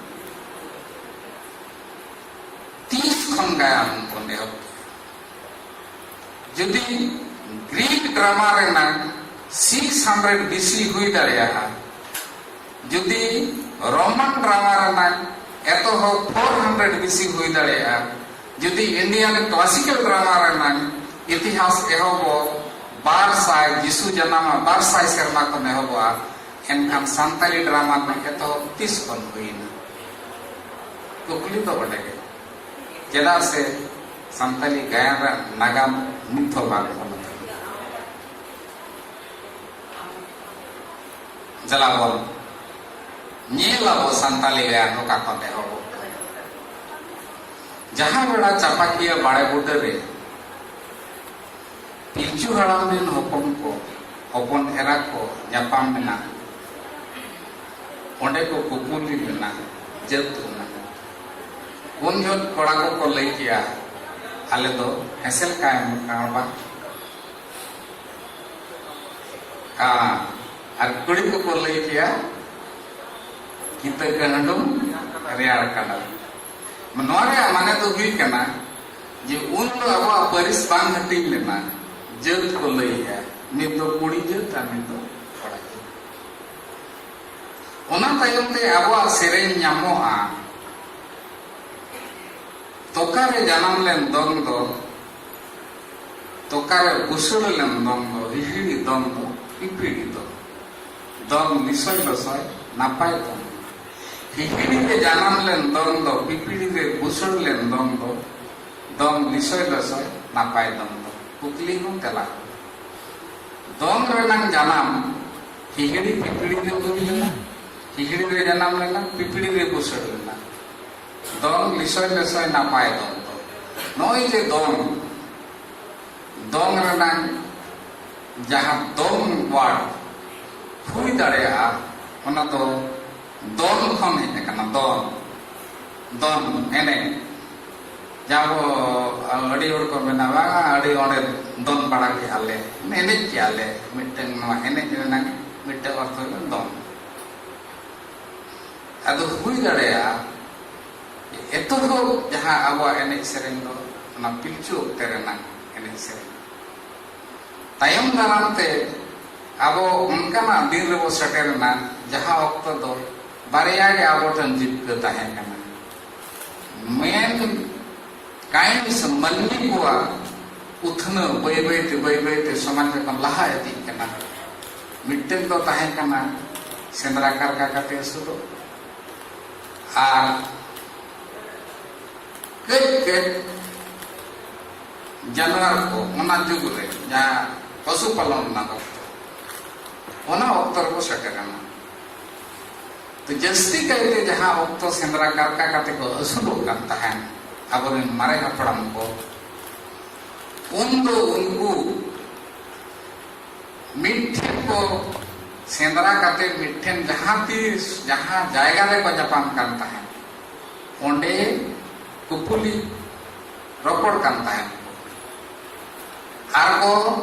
ᱛᱤᱥ ᱠᱷᱚᱱ ᱜᱟᱭᱟᱱ ᱵᱚᱱ ᱮᱦᱚᱵ ᱠᱮᱫᱟ? ᱡᱩᱫᱤ ᱜᱨᱤᱠ ᱰᱨᱟᱢᱟ ᱨᱮᱱᱟᱜ ᱥᱤᱠᱥ ᱦᱟᱱᱰᱨᱮᱰ ᱵᱤᱥᱤ ᱦᱩᱭ ᱫᱟᱲᱮᱭᱟᱜᱼᱟ, ᱡᱩᱫᱤ ᱨᱳᱢᱟᱱ ᱰᱨᱟᱢᱟ ᱨᱮᱱᱟᱜ ᱮᱛᱚᱦᱚᱵ ᱯᱷᱳᱨ ᱦᱟᱱᱰᱨᱮᱰ ᱵᱤᱥᱤ ᱦᱩᱭ ᱫᱟᱲᱮᱭᱟᱜᱼᱟ, ᱡᱩᱫᱤ ᱤᱱᱰᱤᱭᱟᱱ ᱠᱞᱟᱥᱤᱠᱟᱞ ᱰᱨᱟᱢᱟ ᱨᱮᱱᱟᱜ ᱤᱛᱤᱦᱟᱥ ᱮᱦᱚᱵᱚᱜ ᱵᱟᱨ ᱥᱟᱭ, ᱡᱤᱥᱩ ᱡᱟᱱᱟᱢ ᱵᱟᱨ ᱥᱟᱭ ᱥᱮᱨᱢᱟ ᱠᱷᱚᱱ ᱮᱦᱚᱵᱚᱜᱼᱟ, ᱮᱱᱠᱷᱟᱱ ᱥᱟᱱᱛᱟᱲᱤ ᱰᱨᱟᱢᱟ ᱨᱮᱱᱟᱜ ᱮᱛᱚᱦᱚᱵ ᱛᱤᱥ ᱠᱷᱚᱱ ᱦᱩᱭᱮᱱᱟ? ᱠᱩᱠᱞᱤ ᱫᱚ ᱚᱸᱰᱮ ᱜᱮ᱾ ᱪᱮᱫᱟᱜ ᱥᱮ ᱥᱟᱱᱛᱟᱲᱤ ᱜᱟᱭᱟᱱ ᱨᱮᱱᱟᱜ ᱱᱟᱜᱟᱢ ᱱᱤᱛ ᱦᱚᱸ ᱵᱟᱝ ᱚᱞ ᱟᱠᱟᱱᱟ᱾ ᱡᱟᱞᱟᱵᱚᱱ ᱧᱮᱞ ᱟᱵᱚ ᱥᱟᱱᱛᱟᱲᱤ ᱜᱟᱭᱟᱱ ᱚᱠᱟ ᱠᱷᱚᱱ ᱮᱦᱚᱵᱚᱜ ᱠᱟᱱᱟ᱾ ᱡᱟᱦᱟᱸ ᱵᱮᱲᱟ ᱪᱟᱯᱟᱠᱤᱭᱟᱹ ᱵᱟᱲᱮ ᱵᱩᱴᱟᱹ ᱨᱮ ᱯᱤᱞᱪᱩ ᱦᱟᱲᱟᱢ ᱨᱮᱱ ᱦᱚᱯᱚᱱ ᱠᱚ, ᱦᱚᱯᱚᱱ ᱮᱨᱟ ᱠᱚ ᱧᱟᱯᱟᱢ ᱮᱱᱟ, ᱚᱸᱰᱮ ᱠᱚ ᱠᱩᱯᱩᱞᱤ ᱞᱮᱱᱟ, ᱡᱟᱹᱛ ᱞᱮᱱᱟ᱾ ᱩᱱ ᱡᱚᱦᱚᱜ ᱠᱚᱲᱟ ᱠᱚᱠᱚ ᱞᱟᱹᱭ ᱠᱮᱜᱼᱟ, "ᱟᱞᱮ ᱫᱚ ᱦᱮᱸᱥᱮᱞ ᱠᱟᱭᱢᱟ ᱠᱟᱬᱵᱟ᱾" ᱦᱮᱸ, ᱟᱨ ᱠᱩᱲᱤ ᱠᱚᱠᱚ ᱞᱟᱹᱭ ᱠᱮᱜᱼᱟ, "ᱠᱤᱛᱟᱹ ᱠᱟᱹᱦᱰᱩᱢ ᱨᱮᱭᱟᱲ ᱠᱟᱰᱟ᱾" ᱱᱚᱣᱟ ᱨᱮᱭᱟᱜ ᱢᱟᱱᱮ ᱫᱚ ᱦᱩᱭᱩᱜ ᱠᱟᱱᱟ ᱡᱮ ᱩᱱ ᱫᱚ ᱟᱵᱚᱣᱟᱜ ᱯᱟᱹᱨᱤᱥ ᱵᱟᱝ ᱦᱟᱹᱴᱤᱧ ᱞᱮᱱᱟ, ᱡᱟᱹᱛ ᱠᱚ ᱞᱟᱹᱭᱮᱜᱼᱟ, ᱢᱤᱫ ᱫᱚ ᱠᱩᱲᱤ ᱡᱟᱹᱛ ᱟᱨ ᱢᱤᱫ ᱫᱚ ᱠᱚᱲᱟ ᱡᱟᱹᱛ᱾ ᱚᱱᱟ ᱛᱟᱭᱚᱢ ᱛᱮ ᱟᱵᱚᱣᱟᱜ ᱥᱮᱨᱮᱧ ᱧᱟᱢᱚᱜᱼᱟ, ᱛᱚᱠᱟᱨᱮ ᱡᱟᱱᱟᱢ ᱞᱮᱱ ᱫᱚᱝ ᱫᱚ, ᱛᱚᱠᱟᱨᱮ ᱵᱩᱥᱟᱹᱲ ᱞᱮᱱ ᱫᱚᱝ ᱫᱚ, ᱦᱤᱦᱤᱲᱤ ᱫᱚᱝ ᱫᱚ, ᱯᱤᱯᱤᱲᱤ ᱫᱚᱝ, ᱫᱚᱝ ᱞᱤᱥᱚᱭ ᱞᱚᱥᱚᱭ ᱱᱟᱯᱟᱭ ᱫᱚᱝ᱾ ᱦᱤᱦᱤᱲᱤ ᱨᱮ ᱡᱟᱱᱟᱢ ᱞᱮᱱ ᱫᱚᱝ ᱫᱚ, ᱯᱤᱯᱤᱲᱤ ᱨᱮ ᱵᱩᱥᱟᱹᱲ ᱞᱮᱱ ᱫᱚᱝ ᱫᱚ, ᱫᱚᱝ ᱞᱤᱥᱚᱭ ᱞᱚᱥᱚᱭ ᱱᱟᱯᱟᱭ ᱫᱚᱝ ᱫᱚ᱾ ᱠᱩᱠᱞᱤ ᱦᱚᱸ ᱛᱮᱞᱟ᱾ ᱫᱚᱝ ᱨᱮᱱᱟᱝ ᱡᱟᱱᱟᱢ ᱦᱤᱦᱤᱲᱤ ᱯᱤᱯᱤᱲᱤ ᱨᱮ ᱦᱩᱭ ᱞᱮᱱᱟ, ᱦᱤᱦᱤᱲᱤ ᱨᱮ ᱡᱟᱱᱟᱢ ᱞᱮᱱᱟ, ᱯᱤᱯᱤᱲᱤ ᱨᱮ ᱵᱩᱥᱟᱹᱲ ᱞᱮᱱᱟ᱾ ᱫᱚᱝ ᱞᱤᱥᱚᱭ ᱞᱮᱥᱚᱭ ᱱᱟᱯᱟᱭ ᱫᱚᱝ ᱫᱚ᱾ ᱱᱚᱜᱼᱚᱭ ᱡᱮ ᱫᱚᱝ, ᱫᱚᱝ ᱨᱮᱱᱟᱝ ᱡᱟᱦᱟᱸ ᱫᱚᱝ ᱣᱟᱨᱰ ᱦᱩᱭ ᱫᱟᱲᱮᱭᱟᱜᱼᱟ, ᱚᱱᱟ ᱫᱚ ᱫᱚᱱ ᱠᱷᱚᱱ ᱦᱮᱡ ᱟᱠᱟᱱᱟ᱾ ᱫᱚᱱ, ᱫᱚᱱ ᱮᱱᱮᱡ᱾ ᱡᱟᱦᱟᱸ ᱟᱵᱚ, ᱟᱹᱰᱤ ᱦᱚᱲ ᱠᱚ ᱢᱮᱱᱟ, "ᱵᱟᱝᱟ, ᱟᱹᱰᱤ ᱚᱸᱰᱮ ᱫᱚᱱ ᱵᱟᱲᱟ ᱠᱮᱜᱼᱟ ᱞᱮ, ᱮᱱᱮᱡ ᱠᱮᱜᱼᱟ ᱞᱮ", ᱢᱤᱫᱴᱟᱝ ᱱᱚᱣᱟ ᱮᱱᱮᱡ ᱨᱮᱱᱟᱜ ᱢᱤᱫᱴᱟᱝ ᱚᱨᱛᱷᱚ ᱫᱚ ᱫᱚᱱ᱾ ᱟᱫᱚ ᱦᱩᱭ ᱫᱟᱲᱮᱭᱟᱜᱼᱟ ᱮᱛᱚᱦᱚᱵ ᱡᱟᱦᱟᱸ ᱟᱵᱚᱣᱟᱜ ᱮᱱᱮᱡ ᱥᱮᱨᱮᱧ ᱫᱚ ᱚᱱᱟ ᱯᱤᱞᱪᱩ ᱚᱠᱛᱮ ᱨᱮᱱᱟᱜ ᱮᱱᱮᱡ ᱥᱮᱨᱮᱧ᱾ ᱛᱟᱭᱚᱢ ᱫᱟᱨᱟᱢ ᱛᱮ ᱟᱵᱚ ᱚᱱᱠᱟᱱᱟᱜ ᱫᱤᱱ ᱨᱮᱵᱚ ᱥᱮᱴᱮᱨᱮᱱᱟ, ᱡᱟᱦᱟᱸ ᱚᱠᱛᱚ ᱫᱚ ᱵᱟᱨᱭᱟ ᱜᱮ ᱟᱵᱚ ᱴᱷᱮᱱ ᱡᱤᱵᱽᱠᱟᱹ ᱛᱟᱦᱮᱸ ᱠᱟᱱᱟ᱾ ᱢᱮᱱ ᱠᱟᱭᱤᱱᱥ ᱢᱟᱹᱱᱢᱤ ᱠᱚᱣᱟᱜ ᱩᱛᱷᱱᱟᱹᱣ ᱵᱟᱹᱭ ᱵᱟᱹᱭ ᱛᱮ, ᱵᱟᱹᱭ ᱵᱟᱹᱭ ᱛᱮ ᱥᱚᱢᱟᱡᱽ ᱨᱮᱠᱚ ᱞᱟᱦᱟ ᱤᱫᱤᱜ ᱠᱟᱱᱟ᱾ ᱢᱤᱫᱴᱮᱱ ᱫᱚ ᱛᱟᱦᱮᱸ ᱠᱟᱱᱟ ᱥᱮᱸᱫᱽᱨᱟ ᱠᱟᱨᱠᱟ ᱠᱟᱛᱮ ᱟᱹᱥᱩᱞᱚᱜ, ᱟᱨ ᱠᱟᱹᱡ ᱠᱟᱹᱡ ᱡᱟᱱᱣᱟᱨ ᱠᱚ ᱚᱱᱟ ᱡᱩᱜᱽ ᱨᱮ ᱡᱟᱦᱟᱸ ᱯᱚᱥᱩ ᱯᱟᱞᱚᱱ ᱨᱮᱱᱟᱜ ᱚᱠᱛᱚ, ᱚᱱᱟ ᱚᱠᱛᱚ ᱨᱮᱠᱚ ᱥᱮᱴᱮᱨᱮᱱᱟ᱾ ᱛᱚ ᱡᱟᱹᱥᱛᱤ ᱠᱟᱭᱛᱮ ᱡᱟᱦᱟᱸ ᱚᱠᱛᱚ ᱥᱮᱸᱫᱽᱨᱟ ᱠᱟᱨᱠᱟ ᱠᱟᱛᱮ ᱠᱚ ᱟᱹᱥᱩᱞᱚᱜ ᱠᱟᱱ ᱛᱟᱦᱮᱸᱱ ᱟᱵᱚᱨᱮᱱ ᱢᱟᱨᱮ ᱦᱟᱯᱲᱟᱢ ᱠᱚ, ᱩᱱ ᱫᱚ ᱩᱱᱠᱩ ᱢᱤᱫᱴᱷᱮᱱ ᱠᱚ ᱥᱮᱸᱫᱽᱨᱟ ᱠᱟᱛᱮ ᱢᱤᱫᱴᱷᱮᱱ ᱡᱟᱦᱟᱸ ᱛᱤᱥ ᱡᱟᱦᱟᱸ ᱡᱟᱭᱜᱟ ᱨᱮᱠᱚ ᱧᱟᱯᱟᱢ ᱠᱟᱱ ᱛᱟᱦᱮᱸᱫ, ᱚᱸᱰᱮ ᱠᱩᱯᱩᱞᱤ ᱨᱚᱯᱚᱲ ᱠᱟᱱ ᱛᱟᱦᱮᱸᱫ ᱠᱚ᱾ ᱟᱨ ᱠᱚ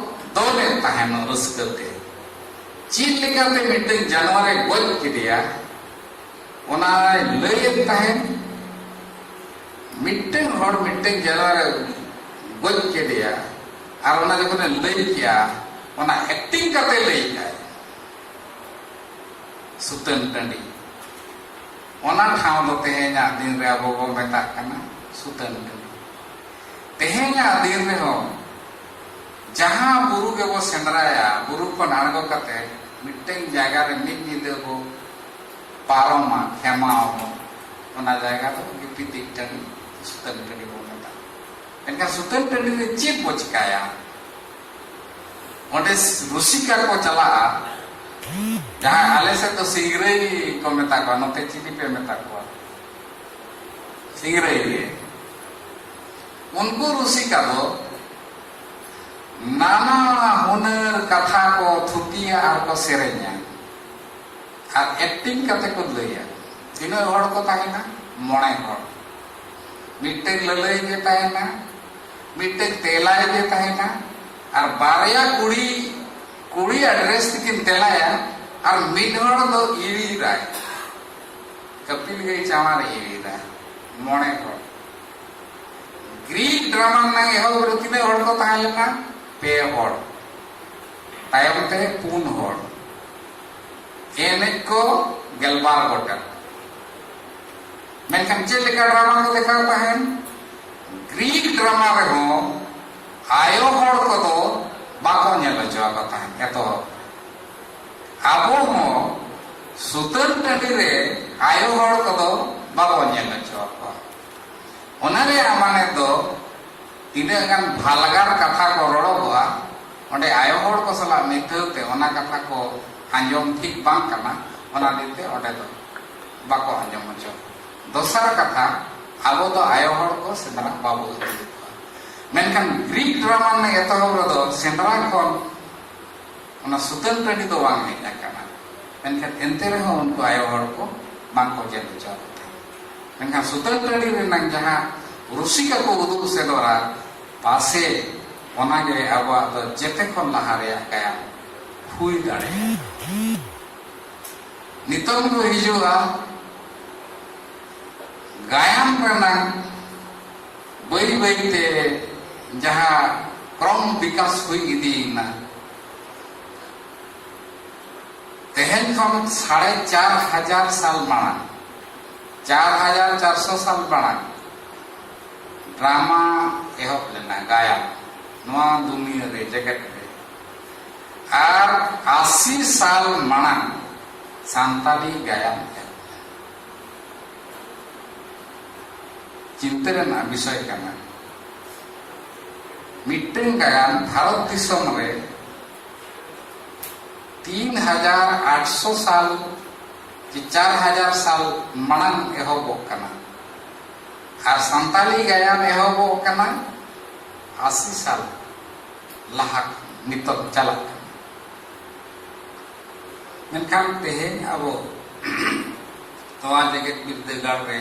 ᱫᱚᱱᱮᱫ ᱛᱟᱦᱮᱸᱱ ᱨᱟᱹᱥᱠᱟᱹ ᱛᱮ᱾ ᱪᱮᱫ ᱞᱮᱠᱟᱛᱮ ᱢᱤᱫᱴᱟᱝ ᱡᱟᱱᱣᱟᱨᱮ ᱜᱚᱡ ᱠᱮᱫᱮᱭᱟ, ᱚᱱᱟᱭ ᱞᱟᱹᱭᱮᱫ ᱛᱟᱦᱮᱸᱫ᱾ ᱢᱤᱫᱴᱟᱝ ᱦᱚᱲ ᱢᱤᱫᱴᱟᱝ ᱡᱟᱱᱣᱟᱨᱮ ᱜᱚᱡ ᱠᱮᱫᱮᱭᱟ, ᱟᱨ ᱚᱱᱟ ᱡᱚᱠᱷᱚᱱᱮ ᱞᱟᱹᱭ ᱠᱮᱜᱼᱟ, ᱚᱱᱟ ᱮᱠᱴᱤᱝ ᱠᱟᱛᱮ ᱞᱟᱹᱭ ᱠᱮᱜᱼᱟᱭ᱾ ᱥᱩᱛᱟᱹᱱ ᱴᱟᱺᱰᱤ᱾ ᱚᱱᱟ ᱴᱷᱟᱶ ᱫᱚ ᱛᱮᱦᱮᱧᱟᱜ ᱫᱤᱱ ᱨᱮ ᱟᱵᱚ ᱵᱚ ᱢᱮᱛᱟᱜ ᱠᱟᱱᱟ ᱥᱩᱛᱟᱹᱱ ᱴᱟᱺᱰᱤ᱾ ᱛᱮᱦᱮᱧᱟᱜ ᱫᱤᱱ ᱨᱮᱦᱚᱸ ᱡᱟᱦᱟᱸ ᱵᱩᱨᱩ ᱜᱮᱵᱚ ᱥᱮᱸᱫᱽᱨᱟᱭᱟ, ᱵᱩᱨᱩ ᱠᱷᱚᱱ ᱟᱬᱜᱚ ᱠᱟᱛᱮ ᱢᱤᱫᱴᱮᱱ ᱡᱟᱭᱜᱟ ᱨᱮ ᱢᱤᱫ ᱧᱤᱫᱟᱹ ᱵᱚ ᱯᱟᱨᱚᱢᱟ, ᱠᱷᱮᱢᱟᱣ ᱟᱵᱚ, ᱚᱱᱟ ᱡᱟᱭᱜᱟ ᱫᱚ ᱜᱤᱯᱤᱛᱤᱡ ᱴᱟᱺᱰᱤ, ᱥᱩᱛᱟᱹᱱ ᱴᱟᱺᱰᱤ ᱵᱚ ᱢᱮᱛᱟᱜᱼᱟ᱾ ᱮᱱᱠᱷᱟᱱ ᱥᱩᱛᱟᱹᱱ ᱴᱟᱺᱰᱤ ᱨᱮ ᱪᱮᱫ ᱵᱚ ᱪᱤᱠᱟᱭᱟ? ᱚᱸᱰᱮ ᱨᱩᱥᱤᱠᱟ ᱠᱚ ᱪᱟᱞᱟᱜᱼᱟ, ᱡᱟᱦᱟᱸᱭ ᱟᱞᱮ ᱥᱮᱫ ᱫᱚ ᱥᱤᱝᱨᱟᱹᱭ ᱠᱚ ᱢᱮᱛᱟ ᱠᱚᱣᱟ, ᱱᱚᱛᱮ ᱪᱤᱞᱤ ᱯᱮ ᱢᱮᱛᱟ ᱠᱚᱣᱟ? ᱥᱤᱝᱨᱟᱹᱭ ᱜᱮ᱾ ᱩᱱᱠᱩ ᱨᱩᱥᱤᱠᱟ ᱫᱚ ᱱᱟᱱᱟ ᱦᱩᱱᱟᱹᱨ ᱠᱟᱛᱷᱟ ᱠᱚ ᱛᱷᱩᱛᱤᱭᱟ ᱟᱨ ᱠᱚ ᱥᱮᱨᱮᱧᱟ᱾ ᱟᱨ ᱮᱠᱴᱤᱝ ᱠᱟᱛᱮ ᱠᱚ ᱞᱟᱹᱭᱟ᱾ ᱛᱤᱱᱟᱹᱜ ᱦᱚᱲ ᱠᱚ ᱛᱟᱦᱮᱱᱟ? ᱢᱚᱬᱮ ᱦᱚᱲ᱾ ᱢᱤᱫᱴᱮᱱ ᱞᱟᱹᱞᱟᱹᱭ ᱜᱮ ᱛᱟᱦᱮᱱᱟ, ᱢᱤᱫᱴᱮᱱ ᱛᱮᱞᱟᱭ ᱜᱮ ᱛᱟᱦᱮᱱᱟ, ᱟᱨ ᱵᱟᱨᱭᱟ ᱠᱩᱲᱤ, ᱠᱩᱲᱤᱭᱟᱜ ᱰᱨᱮᱥ ᱛᱮᱠᱤᱱ ᱛᱮᱞᱟᱭᱟ, ᱟᱨ ᱢᱤᱫ ᱦᱚᱲ ᱫᱚ ᱤᱲᱤᱨᱟᱭ, ᱠᱟᱹᱯᱤᱞ ᱜᱟᱹᱭ ᱪᱟᱣᱟᱨ ᱤᱲᱤᱨᱟ᱾ ᱢᱚᱬᱮ ᱦᱚᱲ᱾ ᱜᱨᱤᱠ ᱰᱨᱟᱢᱟ ᱨᱮᱱᱟᱜ ᱮᱦᱚᱵ ᱨᱮ ᱛᱤᱱᱟᱹᱜ ᱦᱚᱲ ᱠᱚ ᱛᱟᱦᱮᱸ ᱞᱮᱱᱟ? ᱯᱮ ᱦᱚᱲ᱾ ᱛᱟᱭᱚᱢ ᱛᱮ ᱯᱩᱱ ᱦᱚᱲ᱾ ᱮᱱᱮᱡ ᱠᱚ ᱜᱮᱞᱵᱟᱨ ᱜᱚᱴᱟᱝ᱾ ᱢᱮᱱᱠᱷᱟᱱ ᱪᱮᱫ ᱞᱮᱠᱟ ᱰᱨᱟᱢᱟ ᱠᱚ ᱫᱮᱠᱷᱟᱣ ᱛᱟᱦᱮᱱ? ᱜᱨᱤᱠ ᱰᱨᱟᱢᱟ ᱨᱮᱦᱚᱸ ᱟᱭᱳ ᱦᱚᱲ ᱠᱚᱫᱚ ᱵᱟᱠᱚ ᱧᱮᱞ ᱦᱚᱪᱚ ᱟᱠᱚ ᱛᱟᱦᱮᱸᱫ ᱮᱛᱚᱦᱚᱵ᱾ ᱟᱵᱚ ᱦᱚᱸ ᱥᱩᱛᱟᱹᱱ ᱴᱟᱺᱰᱤ ᱨᱮ ᱟᱭᱳ ᱦᱚᱲ ᱠᱚᱫᱚ ᱵᱟᱵᱚ ᱧᱮᱞ ᱦᱚᱪᱚ ᱟᱠᱚᱣᱟ᱾ ᱚᱱᱟ ᱨᱮᱭᱟᱜ ᱢᱟᱱᱮ ᱫᱚ ᱛᱤᱱᱟᱹᱜ ᱜᱟᱱ ᱵᱷᱟᱞᱜᱟᱨ ᱠᱟᱛᱷᱟ ᱠᱚ ᱨᱚᱲᱚᱜᱚᱜᱼᱟ, ᱚᱸᱰᱮ ᱟᱭᱳ ᱦᱚᱲ ᱠᱚ ᱥᱟᱞᱟᱜ ᱢᱤᱫ ᱫᱷᱟᱹᱣ ᱛᱮ ᱚᱱᱟ ᱠᱟᱛᱷᱟ ᱠᱚ ᱟᱸᱡᱚᱢ ᱴᱷᱤᱠ ᱵᱟᱝ ᱠᱟᱱᱟ, ᱚᱱᱟ ᱫᱤᱱ ᱛᱮ ᱚᱸᱰᱮ ᱫᱚ ᱵᱟᱠᱚ ᱟᱸᱡᱚᱢ ᱦᱚᱪᱚ᱾ ᱫᱚᱥᱟᱨ ᱠᱟᱛᱷᱟ, ᱟᱵᱚ ᱫᱚ ᱟᱭᱳ ᱦᱚᱲ ᱠᱚ ᱥᱮᱸᱫᱽᱨᱟ ᱵᱟᱵᱚ ᱤᱫᱤᱭᱮᱫ ᱠᱚᱣᱟ᱾ ᱢᱮᱱᱠᱷᱟᱱ ᱜᱨᱤᱠ ᱰᱨᱟᱢᱟ ᱨᱮᱱᱟᱜ ᱮᱛᱚᱦᱚᱵ ᱨᱮᱫᱚ ᱥᱮᱸᱫᱽᱨᱟ ᱠᱷᱚᱱ ᱚᱱᱟ ᱥᱩᱛᱟᱹᱱ ᱴᱟᱺᱰᱤ ᱫᱚ ᱵᱟᱝ ᱦᱮᱡ ᱟᱠᱟᱱᱟ᱾ ᱢᱮᱱᱠᱷᱟᱱ ᱮᱱᱛᱮ ᱨᱮᱦᱚᱸ ᱩᱱᱠᱩ ᱟᱭᱳ ᱦᱚᱲ ᱠᱚ ᱵᱟᱝ ᱠᱚ ᱡᱮᱞ ᱦᱚᱪᱚ ᱟᱠᱚ ᱛᱟᱦᱮᱸᱫ᱾ ᱢᱮᱱᱠᱷᱟᱱ ᱥᱩᱛᱟᱹᱱ ᱴᱟᱺᱰᱤ ᱨᱮᱱᱟᱜ ᱡᱟᱦᱟᱸ ᱨᱩᱥᱤᱠᱟ ᱠᱚ ᱩᱫᱩᱜ ᱥᱮᱫᱚᱨᱟ, ᱯᱟᱥᱮ ᱚᱱᱟᱜᱮ ᱟᱵᱚᱣᱟᱜ ᱫᱚ ᱡᱮᱛᱮ ᱠᱷᱚᱱ ᱞᱟᱦᱟ ᱨᱮᱭᱟᱜ ᱜᱟᱭᱟᱱ ᱦᱩᱭ ᱫᱟᱲᱮᱭᱟᱜᱼᱟ᱾ ᱱᱤᱛᱚᱝ ᱫᱚ ᱦᱤᱡᱩᱜᱼᱟ ᱜᱟᱭᱟᱱ ᱨᱮᱱᱟᱜ ᱵᱟᱹᱭ ᱵᱟᱹᱭᱛᱮ ᱡᱟᱦᱟᱸ ᱠᱨᱚᱢ ᱵᱤᱠᱟᱥ ᱦᱩᱭ ᱤᱫᱤᱭᱮᱱᱟ, ᱛᱮᱦᱮᱧ ᱠᱷᱚᱱ ᱥᱟᱲᱮ ᱪᱟᱨ ᱦᱟᱡᱟᱨ ᱥᱟᱞ ᱢᱟᱲᱟᱝ, ᱪᱟᱨ ᱦᱟᱡᱟᱨ ᱪᱟᱨᱥᱚ ᱥᱟᱞ ᱢᱟᱲᱟᱝ ᱰᱨᱟᱢᱟ ᱮᱦᱚᱵ ᱞᱮᱱᱟ, ᱜᱟᱭᱟᱱ, ᱱᱚᱣᱟ ᱫᱩᱱᱤᱭᱟᱹ ᱨᱮ, ᱡᱮᱜᱮᱛ ᱨᱮ᱾ ᱟᱨ ᱟᱥᱤ ᱥᱟᱞ ᱢᱟᱲᱟᱝ ᱥᱟᱱᱛᱟᱲᱤ ᱜᱟᱭᱟᱱ ᱮᱦᱚᱵ ᱞᱮᱱᱟ᱾ ᱪᱤᱱᱛᱟᱹ ᱨᱮᱱᱟᱜ ᱵᱤᱥᱚᱭ ᱠᱟᱱᱟ, ᱢᱤᱫᱴᱟᱝ ᱜᱟᱭᱟᱱ ᱵᱷᱟᱨᱚᱛ ᱫᱤᱥᱚᱢ ᱨᱮ ᱛᱤᱱ ᱦᱟᱡᱟᱨ ᱟᱴᱥᱚ ᱥᱟᱞ ᱪᱮ ᱪᱟᱨ ᱦᱟᱡᱟᱨ ᱥᱟᱞ ᱢᱟᱲᱟᱝ ᱮᱦᱚᱵᱚᱜ ᱠᱟᱱᱟ, ᱟᱨ ᱥᱟᱱᱛᱟᱲᱤ ᱜᱟᱭᱟᱱ ᱮᱦᱚᱵᱚᱜ ᱠᱟᱱᱟ ᱟᱥᱤ ᱥᱟᱞ ᱞᱟᱦᱟ ᱠᱷᱚᱱ ᱱᱤᱛᱚᱜ ᱪᱟᱞᱟᱜ ᱠᱟᱱᱟ᱾ ᱢᱮᱱᱠᱷᱟᱱ ᱛᱮᱦᱮᱧ ᱟᱵᱚ ᱱᱚᱣᱟ ᱡᱮᱜᱮᱛ ᱵᱤᱨᱫᱟᱹᱜᱟᱲ ᱨᱮ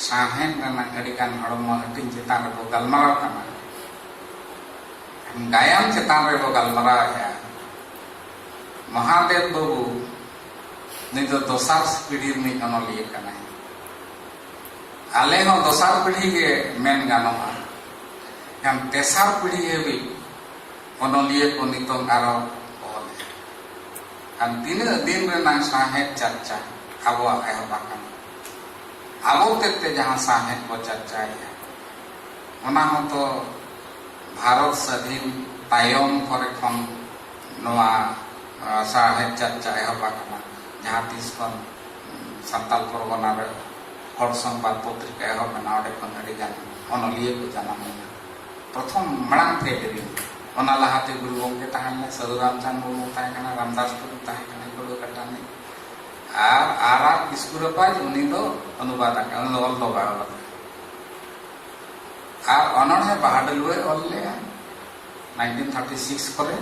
ᱥᱟᱶᱦᱮᱫ ᱨᱮᱱᱟᱜ ᱟᱹᱰᱤᱜᱟᱱ ᱦᱚᱲᱢᱚ ᱦᱟᱹᱴᱤᱧ ᱪᱮᱛᱟᱱ ᱨᱮᱵᱚ ᱜᱟᱞᱢᱟᱨᱟᱣ ᱠᱟᱱᱟ, ᱜᱟᱭᱟᱱ ᱪᱮᱛᱟᱱ ᱨᱮᱵᱚ ᱜᱟᱞᱢᱟᱨᱟᱣᱮᱫᱼᱟ᱾ ᱢᱚᱦᱟᱫᱮᱵ ᱵᱟᱹᱵᱩ ᱱᱩᱭ ᱫᱚ ᱫᱚᱥᱟᱨ ᱯᱤᱲᱦᱤ ᱨᱤᱱᱤᱡ ᱚᱱᱚᱞᱤᱭᱟᱹ ᱠᱟᱱᱟᱭ᱾ ᱟᱞᱮ ᱦᱚᱸ ᱫᱚᱥᱟᱨ ᱯᱤᱲᱦᱤ ᱜᱮ ᱢᱮᱱ ᱜᱟᱱᱚᱜᱼᱟ᱾ ᱮᱱᱠᱷᱟᱱ ᱛᱮᱥᱟᱨ ᱯᱤᱲᱦᱤ ᱦᱟᱹᱵᱤᱡ ᱚᱱᱚᱞᱤᱭᱟᱹ ᱠᱚ ᱱᱤᱛᱚᱝ ᱟᱨᱚ ᱚᱞ᱾ ᱟᱨ ᱛᱤᱱᱟᱹᱜ ᱫᱤᱱ ᱨᱮᱱᱟᱜ ᱥᱟᱶᱦᱮᱫ ᱪᱟᱨᱪᱟ ᱟᱵᱚᱣᱟᱜ ᱮᱦᱚᱵ ᱟᱠᱟᱱᱟ, ᱟᱵᱚ ᱛᱮᱫ ᱛᱮ ᱡᱟᱦᱟᱸ ᱥᱟᱶᱦᱮᱫ ᱵᱚ ᱪᱟᱨᱪᱟᱭᱮᱫᱼᱟ, ᱚᱱᱟ ᱦᱚᱸᱛᱚ ᱵᱷᱟᱨᱚᱛ ᱥᱟᱹᱫᱷᱤᱱ ᱛᱟᱭᱚᱢ ᱠᱚᱨᱮ ᱠᱷᱚᱱ ᱱᱚᱣᱟ, ᱟ, ᱥᱟᱶᱦᱮᱫ ᱪᱟᱨᱪᱟ ᱮᱦᱚᱵ ᱟᱠᱟᱱᱟ, ᱡᱟᱦᱟᱸ ᱛᱤᱥ ᱠᱷᱚᱱ, ᱩᱸ, ᱥᱟᱱᱛᱟᱞ ᱯᱚᱨᱜᱚᱱᱟ ᱨᱮ ᱦᱚᱲ ᱥᱚᱢᱵᱟᱫ ᱯᱚᱛᱨᱤᱠᱟ ᱮᱦᱚᱵ ᱮᱱᱟ, ᱚᱸᱰᱮ ᱠᱷᱚᱱ ᱟᱹᱰᱤ ᱜᱟᱱ ᱚᱱᱚᱞᱤᱭᱟᱹ ᱠᱚ ᱡᱟᱱᱟᱢ ᱞᱮᱱᱟ᱾ ᱯᱨᱚᱛᱷᱚᱢ ᱢᱟᱲᱟᱝ ᱯᱷᱮᱡᱽ ᱨᱮ ᱚᱱᱟ ᱞᱟᱦᱟᱛᱮ ᱜᱩᱨᱩ ᱜᱚᱢᱠᱮ ᱛᱟᱦᱮᱸ ᱞᱮᱱᱟ, ᱥᱟᱹᱫᱷᱩ ᱨᱟᱢᱪᱟᱸᱫᱽ ᱢᱩᱨᱢᱩ ᱛᱟᱦᱮᱸ ᱠᱟᱱᱟ, ᱨᱟᱢᱫᱟᱥ ᱴᱩᱰᱩ ᱛᱟᱦᱮᱸ ᱠᱟᱱᱟ, ᱠᱚᱲᱩ ᱠᱟᱴᱟᱱᱤ, ᱟᱨ ᱟᱨ ᱟᱨ ᱠᱤᱥᱠᱩ ᱨᱟᱯᱟᱡᱽ, ᱩᱱᱤ ᱫᱚ ᱚᱱᱩᱵᱟᱫ ᱟᱠᱟᱫ, ᱩᱱᱤ ᱫᱚ ᱚᱞ ᱫᱚ ᱵᱟᱭ ᱚᱞ ᱟᱠᱟᱫᱟ᱾ ᱟᱨ ᱚᱱᱚᱬᱦᱮ ᱵᱟᱦᱟ ᱰᱟᱹᱞᱩᱣᱟᱹᱭ ᱚᱞ ᱞᱮᱜᱼᱟ ᱱᱟᱭᱤᱱᱴᱤᱱ ᱛᱷᱟᱨᱴᱤ ᱥᱤᱠᱥ ᱠᱚᱨᱮ,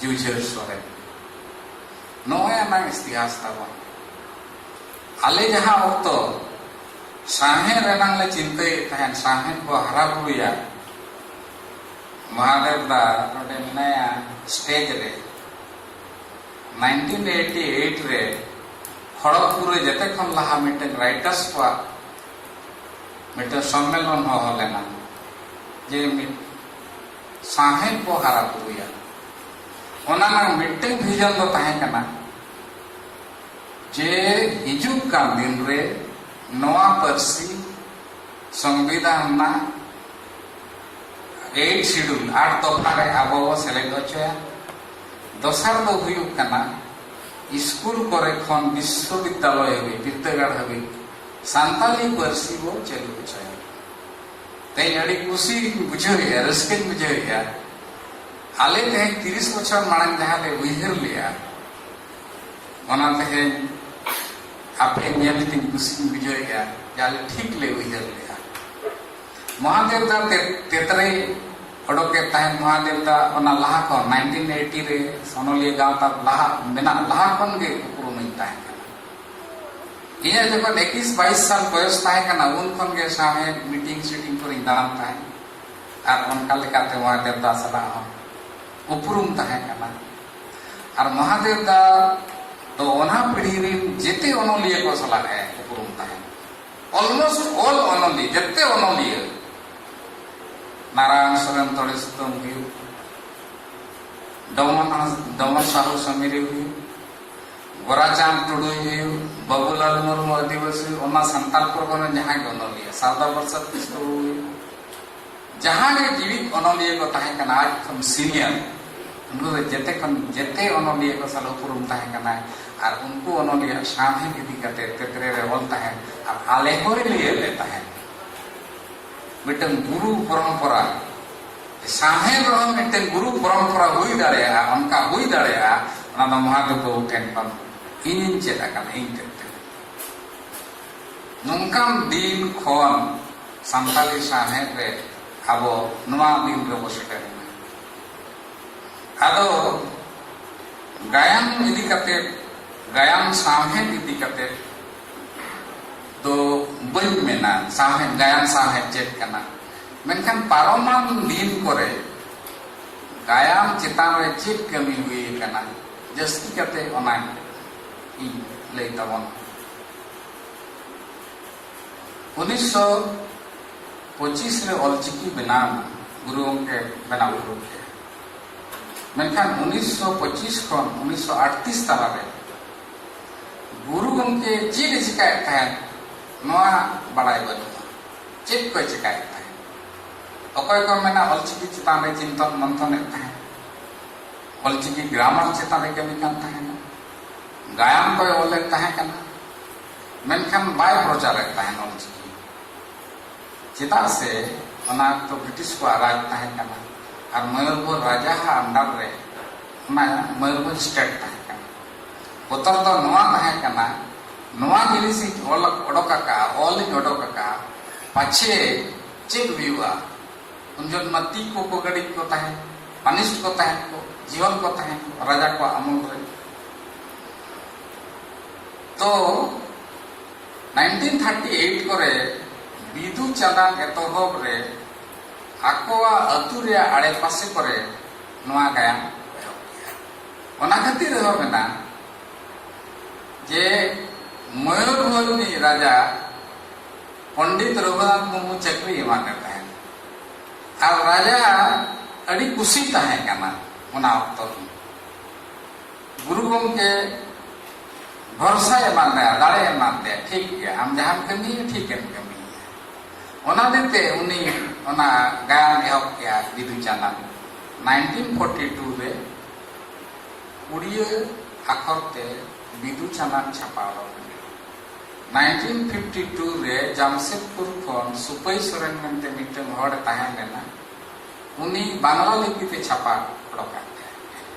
ᱡᱩᱡᱷᱟᱹᱨ ᱥᱚᱨᱮᱱ᱾ ᱱᱚᱜᱼᱚᱭ ᱟᱱᱟᱝ ᱤᱛᱤᱦᱟᱥ ᱛᱟᱵᱚᱱ᱾ ᱟᱞᱮ ᱡᱟᱦᱟᱸ ᱚᱠᱛᱚ ᱥᱟᱶᱦᱮᱫ ᱨᱮᱱᱟᱝ ᱞᱮ ᱪᱤᱱᱛᱟᱹᱭᱮᱫ ᱛᱟᱦᱮᱸᱱ, ᱥᱟᱶᱦᱮᱫ ᱵᱚ ᱦᱟᱨᱟ ᱵᱩᱨᱩᱭᱟ, ᱢᱚᱦᱟᱫᱮᱵ ᱫᱟ ᱱᱚᱰᱮ ᱢᱮᱱᱟᱭᱟ ᱥᱴᱮᱡ ᱨᱮ, ᱱᱟᱭᱤᱱᱴᱤᱱ ᱮᱭᱤᱴᱤ ᱮᱭᱤᱴ ᱨᱮ ᱠᱷᱚᱲᱚᱜᱽᱯᱩᱨ ᱨᱮ ᱡᱮᱛᱮ ᱠᱷᱚᱱ ᱞᱟᱦᱟ ᱢᱤᱫᱴᱮᱱ ᱨᱟᱭᱴᱟᱨᱥ ᱠᱚᱣᱟᱜ ᱢᱤᱫᱴᱮᱱ ᱥᱚᱢᱢᱮᱞᱚᱱ ᱦᱚᱦᱚ ᱞᱮᱱᱟ, ᱡᱮ ᱢᱤᱫ ᱥᱟᱶᱦᱮᱫ ᱵᱚ ᱦᱟᱨᱟ ᱵᱩᱨᱩᱭᱟ᱾ ᱚᱱᱟ ᱨᱮᱱᱟᱜ ᱢᱤᱫᱴᱟᱝ ᱵᱷᱤᱡᱚᱱ ᱫᱚ ᱛᱟᱦᱮᱸ ᱠᱟᱱᱟ ᱡᱮ ᱦᱤᱡᱩᱜ ᱠᱟᱱ ᱫᱤᱱ ᱨᱮ ᱱᱚᱣᱟ ᱯᱟᱹᱨᱥᱤ ᱥᱚᱝᱵᱤᱫᱷᱟᱱ ᱨᱮᱱᱟᱜ ᱮᱭᱤᱴ ᱥᱤᱰᱩᱞ, ᱟᱴ ᱫᱚᱯᱷᱟ ᱨᱮ ᱟᱵᱚ ᱵᱚ ᱥᱮᱞᱮᱫ ᱦᱚᱪᱚᱭᱟ᱾ ᱫᱚᱥᱟᱨ ᱫᱚ ᱦᱩᱭᱩᱜ ᱠᱟᱱᱟ, ᱥᱠᱩᱞ ᱠᱚᱨᱮ ᱠᱷᱚᱱ ᱵᱤᱥᱥᱚᱵᱤᱫᱽᱫᱟᱞᱚᱭ ᱦᱟᱹᱵᱤᱡ, ᱵᱤᱨᱫᱟᱹᱜᱟᱲ ᱦᱟᱹᱵᱤᱡ ᱥᱟᱱᱛᱟᱞᱤ ᱯᱟᱹᱨᱥᱤ ᱵᱚ ᱪᱟᱹᱞᱩ ᱦᱚᱪᱚᱭᱟ᱾ ᱛᱮᱦᱮᱧ ᱟᱹᱰᱤ ᱠᱩᱥᱤᱧ ᱵᱩᱡᱷᱟᱹᱣᱮᱫᱼᱟ, ᱨᱟᱹᱥᱠᱟᱹᱧ ᱵᱩᱡᱷᱟᱹᱣᱮᱫᱼᱟ᱾ ᱟᱞᱮ ᱛᱮᱦᱮᱧ ᱛᱤᱨᱤᱥ ᱵᱚᱪᱷᱚᱨ ᱢᱟᱲᱟᱝ ᱡᱟᱦᱟᱸ ᱞᱮ ᱩᱭᱦᱟᱹᱨ ᱞᱮᱫᱼᱟ, ᱚᱱᱟ ᱛᱮᱦᱮᱧ ᱟᱯᱮ ᱧᱮᱞ ᱛᱤᱧ ᱠᱩᱥᱤᱧ ᱵᱩᱡᱷᱟᱹᱣᱮᱫᱼᱟ ᱡᱮ ᱟᱞᱮ ᱴᱷᱤᱠ ᱞᱮ ᱩᱭᱦᱟᱹᱨ ᱞᱮᱫᱼᱟ᱾ ᱢᱚᱦᱟᱫᱮᱵ ᱫᱟ ᱛᱮ-, ᱛᱮᱛᱨᱮ ᱚᱰᱚᱠᱮᱫ ᱛᱟᱦᱮᱸᱫ᱾ ᱢᱚᱦᱟᱫᱮᱵ ᱫᱟ ᱚᱱᱟ ᱞᱟᱦᱟ ᱠᱷᱚᱱ, ᱱᱟᱭᱤᱱᱴᱤᱱ ᱮᱭᱤᱴᱤ ᱨᱮ ᱥᱚᱱᱚᱞᱤᱭᱟᱹ ᱜᱟᱶᱛᱟ ᱞᱟᱦᱟ, ᱢᱮᱱᱟᱜ ᱞᱟᱦᱟ ᱠᱷᱚᱱ ᱜᱮ ᱩᱯᱨᱩᱢᱤᱧ ᱛᱟᱦᱮᱸ ᱠᱟᱱᱟ᱾ ᱤᱧᱟᱹᱜ ᱡᱚᱠᱷᱚᱱ ᱮᱠᱤᱥ ᱵᱟᱭᱤᱥ ᱥᱟᱞ ᱵᱚᱭᱚᱥ ᱛᱟᱦᱮᱸ ᱠᱟᱱᱟ, ᱩᱱ ᱠᱷᱚᱱ ᱜᱮ ᱥᱟᱶᱦᱮᱫ ᱢᱤᱴᱤᱝ ᱥᱤᱴᱤᱝ ᱠᱚᱨᱮᱧ ᱫᱟᱬᱟᱱ ᱛᱟᱦᱮᱸᱫ᱾ ᱟᱨ ᱚᱱᱠᱟ ᱞᱮᱠᱟᱛᱮ ᱢᱚᱦᱟᱫᱮᱵ ᱫᱟ ᱥᱟᱞᱟᱜ ᱦᱚᱸ ᱩᱯᱨᱩᱢ ᱛᱟᱦᱮᱸ ᱠᱟᱱᱟ᱾ ᱟᱨ ᱢᱚᱦᱟᱫᱮᱵ ᱫᱟ ᱫᱚ ᱚᱱᱟ ᱯᱤᱲᱦᱤ ᱨᱮᱱ ᱡᱮᱛᱮ ᱚᱱᱚᱞᱤᱭᱟᱹ ᱠᱚ ᱥᱟᱞᱟᱜ ᱮ ᱩᱯᱨᱩᱢ ᱛᱟᱦᱮᱸᱫ᱾ Almost all ᱚᱱᱚᱞᱤᱭᱟᱹ, ᱡᱮᱛᱮ ᱚᱱᱚᱞᱤᱭᱟᱹ, ᱱᱟᱨᱟᱭᱚᱱ ᱥᱚᱨᱮᱱ ᱛᱚᱲᱮ ᱥᱩᱛᱟᱹᱢ ᱦᱩᱭᱩᱜ, ᱰᱚᱢᱚᱱ ᱦᱟᱸᱥ-, ᱰᱚᱢᱚᱱ ᱥᱟᱦᱩ ᱥᱟᱢᱤᱨᱤ ᱦᱩᱭᱩᱜ, ᱜᱳᱨᱟᱪᱟᱸᱫᱽ ᱴᱩᱰᱩᱭ ᱦᱩᱭᱩᱜ, ᱵᱟᱵᱩᱞᱟᱞ ᱢᱩᱨᱢᱩ ᱟᱹᱫᱤᱵᱟᱹᱥᱤ, ᱚᱱᱟ ᱥᱟᱱᱛᱟᱲ ᱯᱚᱨᱜᱚᱱᱟ ᱡᱟᱦᱟᱸᱭ ᱜᱮ ᱚᱱᱚᱞᱤᱭᱟᱹ, ᱥᱟᱨᱫᱟ ᱯᱨᱚᱥᱟᱫᱽ ᱠᱤᱥᱠᱩ ᱦᱩᱭᱩᱜ, ᱡᱟᱦᱟᱸ ᱜᱮ ᱡᱤᱣᱤᱫ ᱚᱱᱚᱞᱤᱭᱟᱹ ᱠᱚ ᱛᱟᱦᱮᱸ ᱠᱟᱱᱟ, ᱟᱡ ᱠᱷᱚᱱ ᱥᱤᱱᱤᱭᱟᱨ, ᱩᱱᱠᱩ ᱫᱚ ᱡᱮᱛᱮ ᱠᱷᱚᱱ, ᱡᱮᱛᱮ ᱚᱱᱚᱞᱤᱭᱟᱹ ᱠᱚ ᱥᱟᱞᱟᱜ ᱩᱯᱨᱩᱢ ᱛᱟᱦᱮᱸ ᱠᱟᱱᱟᱭ᱾ ᱟᱨ ᱩᱱᱠᱩ ᱚᱱᱚᱞᱤᱭᱟᱹ ᱥᱟᱶᱦᱮᱫ ᱤᱫᱤ ᱠᱟᱛᱮ ᱛᱮᱛᱨᱮ ᱨᱮ ᱚᱞ ᱛᱟᱦᱮᱸᱫ, ᱟᱨ ᱟᱞᱮ ᱦᱚᱸᱭ ᱞᱟᱹᱭ ᱟᱞᱮ ᱛᱟᱦᱮᱸᱫ᱾ ᱢᱤᱫᱴᱟᱝ ᱜᱩᱨᱩ ᱯᱚᱨᱚᱢᱯᱚᱨᱟ, ᱥᱟᱶᱦᱮᱫ ᱨᱮᱦᱚᱸ ᱢᱤᱫᱴᱟᱝ ᱜᱩᱨᱩ ᱯᱚᱨᱚᱢᱯᱚᱨᱟ ᱦᱩᱭ ᱫᱟᱲᱮᱭᱟᱜᱼᱟ, ᱚᱱᱠᱟ ᱦᱩᱭ ᱫᱟᱲᱮᱭᱟᱜᱼᱟ, ᱚᱱᱟ ᱫᱚ ᱢᱚᱦᱟᱫᱮᱵ ᱵᱟᱹᱵᱩ ᱴᱷᱮᱱ ᱠᱷᱚᱱ ᱤᱧᱤᱧ ᱪᱮᱫ ᱟᱠᱟᱱᱟ, ᱤᱧ ᱛᱮᱫ ᱛᱮ᱾ ᱱᱚᱝᱠᱟᱱ ᱫᱤᱱ ᱠᱷᱚᱱ ᱥᱟᱱᱛᱟᱲᱤ ᱥᱟᱶᱦᱮᱫ ᱨᱮ ᱟᱵᱚ ᱱᱚᱣᱟ ᱫᱤᱱ ᱨᱮᱵᱚ ᱥᱮᱴᱮᱨ ᱮᱱᱟ᱾ ᱟᱫᱚ ᱜᱟᱭᱟᱱ ᱤᱫᱤ ᱠᱟᱛᱮ, ᱜᱟᱭᱟᱱ ᱥᱟᱶᱦᱮᱫ ᱤᱫᱤ ᱠᱟᱛᱮ ᱫᱚ ᱵᱟᱹᱧ ᱢᱮᱱᱟ ᱥᱟᱶᱦᱮᱫ, ᱜᱟᱭᱟᱱ ᱥᱟᱶᱦᱮᱫ ᱪᱮᱫ ᱠᱟᱱᱟ, ᱢᱮᱱᱠᱷᱟᱱ ᱯᱟᱨᱚᱢᱟᱱ ᱫᱤᱱ ᱠᱚᱨᱮ ᱜᱟᱭᱟᱱ ᱪᱮᱛᱟᱱ ᱨᱮ ᱪᱮᱫ ᱠᱟᱹᱢᱤ ᱦᱩᱭ ᱟᱠᱟᱱᱟ, ᱡᱟᱹᱥᱛᱤ ᱠᱟᱛᱮ ᱚᱱᱟ ᱤᱧ ᱞᱟᱹᱭ ᱛᱟᱵᱚᱱᱟ᱾ ᱩᱱᱤᱥᱥᱚ ᱯᱚᱸᱪᱤᱥ ᱨᱮ ᱚᱞᱪᱤᱠᱤ ᱵᱮᱱᱟᱣ ᱮᱱᱟ, ᱜᱩᱨᱩ ᱜᱚᱢᱠᱮ ᱵᱮᱱᱟᱣ ᱦᱚᱴᱚ ᱠᱮᱫᱼᱟ᱾ ᱢᱮᱱᱠᱷᱟᱱ ᱩᱱᱤᱥᱥᱚ ᱯᱚᱸᱪᱤᱥ ᱠᱷᱚᱱ ᱩᱱᱤᱥᱥᱚ ᱟᱴᱛᱨᱤᱥ ᱛᱟᱞᱟᱨᱮ ᱜᱩᱨᱩ ᱜᱚᱢᱠᱮ ᱪᱮᱫ ᱮ ᱪᱤᱠᱟᱹᱭᱮᱫ ᱛᱟᱦᱮᱸᱫ, ᱱᱚᱣᱟ ᱵᱟᱲᱟᱭ ᱵᱟᱹᱱᱩᱜᱼᱟ᱾ ᱪᱮᱫ ᱠᱚᱭ ᱪᱤᱠᱟᱹᱭᱮᱫ ᱛᱟᱦᱮᱸᱫ? ᱚᱠᱚᱭ ᱠᱚ ᱢᱮᱱᱟ ᱚᱞᱪᱤᱠᱤ ᱪᱮᱛᱟᱱ ᱨᱮ ᱪᱤᱱᱛᱚᱱ ᱢᱚᱱᱛᱷᱚᱱᱮᱫ ᱛᱟᱦᱮᱸᱫ, ᱚᱞᱪᱤᱠᱤ ᱜᱨᱟᱢᱟᱨ ᱪᱮᱛᱟᱱ ᱨᱮ ᱠᱟᱹᱢᱤ ᱠᱟᱱ ᱛᱟᱦᱮᱸᱱᱟ, ᱜᱟᱭᱟᱱ ᱠᱚᱭ ᱚᱞᱮᱫ ᱛᱟᱦᱮᱸ ᱠᱟᱱᱟ, ᱢᱮᱱᱠᱷᱟᱱ ᱵᱟᱭ ᱯᱨᱚᱪᱟᱨᱮᱫ ᱛᱟᱦᱮᱸᱱ ᱚᱞᱪᱤᱠᱤ᱾ ᱪᱮᱫᱟᱜ ᱥᱮ ᱚᱱᱟ ᱚᱠᱛᱚ ᱵᱨᱤᱴᱤᱥ ᱠᱚᱣᱟᱜ ᱨᱟᱡᱽ ᱛᱟᱦᱮᱸ ᱠᱟᱱᱟ ᱟᱨ ᱢᱚᱭᱩᱨᱵᱷᱚᱸᱡᱽ ᱨᱟᱡᱟ ᱦᱟᱜ under ᱨᱮ ᱚᱱᱟ ᱢᱚᱭᱩᱨᱵᱷᱚᱸᱡᱽ state ᱛᱟᱦᱮᱸ ᱠᱟᱱᱟ᱾ ᱵᱚᱛᱚᱨ ᱫᱚ ᱱᱚᱣᱟ ᱛᱟᱦᱮᱸ ᱠᱟᱱᱟ, ᱱᱚᱣᱟ ᱡᱤᱱᱤᱥ ᱤᱧ ᱚᱞ ᱚᱰᱚᱠ ᱟᱠᱟᱫᱼᱟ, ᱚᱞ ᱤᱧ ᱚᱰᱚᱠ ᱟᱠᱟᱫᱼᱟ, ᱯᱟᱪᱷᱮ ᱪᱮᱫ ᱦᱩᱭᱩᱜᱼᱟ? ᱩᱱ ᱡᱚᱦᱚᱜ ᱢᱟ ᱛᱤ ᱠᱚᱠᱚ ᱜᱟᱹᱰᱤᱡ ᱠᱚ ᱛᱟᱦᱮᱸᱫ, ᱯᱟᱱᱤᱥᱰ ᱠᱚ ᱛᱟᱦᱮᱸᱫ ᱠᱚ, ᱡᱤᱭᱚᱱ ᱠᱚ ᱛᱟᱦᱮᱸᱫ ᱠᱚ ᱨᱟᱡᱟ ᱠᱚᱣᱟᱜ ᱟᱢᱚᱞ ᱨᱮ᱾ ᱛᱚ nineteen thirty eight ᱠᱚᱨᱮ ᱵᱤᱫᱩ ᱪᱟᱸᱫᱟᱱ ᱮᱛᱚᱦᱚᱵ ᱨᱮ ᱟᱠᱚᱣᱟᱜ ᱟᱹᱛᱩ ᱨᱮᱭᱟᱜ ᱟᱲᱮᱯᱟᱥᱮ ᱠᱚᱨᱮ ᱱᱚᱣᱟ ᱜᱟᱭᱟᱱ ᱠᱚ ᱮᱦᱚᱵ ᱠᱮᱫᱟ᱾ ᱚᱱᱟ ᱠᱷᱟᱹᱛᱤᱨ ᱮᱦᱚᱵ ᱮᱱᱟ ᱡᱮ ᱢᱚᱭᱩᱨᱵᱷᱚᱸᱡᱽ ᱨᱤᱱᱤᱡ ᱨᱟᱡᱟ ᱯᱚᱱᱰᱤᱛ ᱨᱚᱜᱷᱩᱱᱟᱛᱷ ᱢᱩᱨᱢᱩ ᱪᱟᱹᱠᱨᱤ ᱮᱢᱟᱫᱮ ᱛᱟᱦᱮᱸᱫ᱾ ᱟᱨ ᱨᱟᱡᱟ ᱟᱹᱰᱤ ᱠᱩᱥᱤ ᱛᱟᱦᱮᱸ ᱠᱟᱱᱟ ᱚᱱᱟ ᱚᱠᱛᱚ ᱨᱮ᱾ ᱜᱩᱨᱩ ᱜᱚᱢᱠᱮ ᱵᱷᱚᱨᱥᱟᱭ ᱮᱢᱟᱫ ᱞᱮᱭᱟ, ᱫᱟᱲᱮ ᱮᱢᱟᱫ ᱞᱮᱭᱟ, ᱴᱷᱤᱠ ᱜᱮᱭᱟ, ᱟᱢ ᱡᱟᱦᱟᱸᱢ ᱠᱟᱹᱢᱤᱭᱟ ᱴᱷᱤᱠᱮᱢ ᱠᱟᱹᱢᱤᱭᱟ᱾ ᱚᱱᱟ ᱦᱚᱛᱮᱡ ᱛᱮ ᱩᱱᱤ ᱚᱱᱟ ᱜᱟᱭᱟᱱ ᱮᱦᱚᱵ ᱠᱮᱜᱼᱟ Bidu Chandan. nineteen forty two ᱨᱮ ᱩᱲᱤᱭᱟᱹ ᱟᱠᱷᱚᱨ ᱛᱮ ᱵᱤᱫᱩ ᱪᱟᱸᱫᱟᱱ ᱪᱷᱟᱯᱟ ᱚᱰᱚᱠ ᱮᱱᱟ᱾ nineteen fifty two ᱨᱮ ᱡᱟᱢᱥᱮᱫᱽᱯᱩᱨ ᱠᱷᱚᱱ ᱥᱩᱯᱟᱹᱭ ᱥᱚᱨᱮᱱ ᱢᱮᱱᱛᱮ ᱢᱤᱫᱴᱟᱝ ᱦᱚᱲᱮ ᱛᱟᱦᱮᱸ ᱞᱮᱱᱟ, ᱩᱱᱤ ᱵᱟᱝᱞᱟ ᱞᱤᱯᱤ ᱛᱮ ᱪᱷᱟᱯᱟ ᱚᱰᱚᱠ ᱟᱫ ᱛᱟᱦᱮᱸᱫ᱾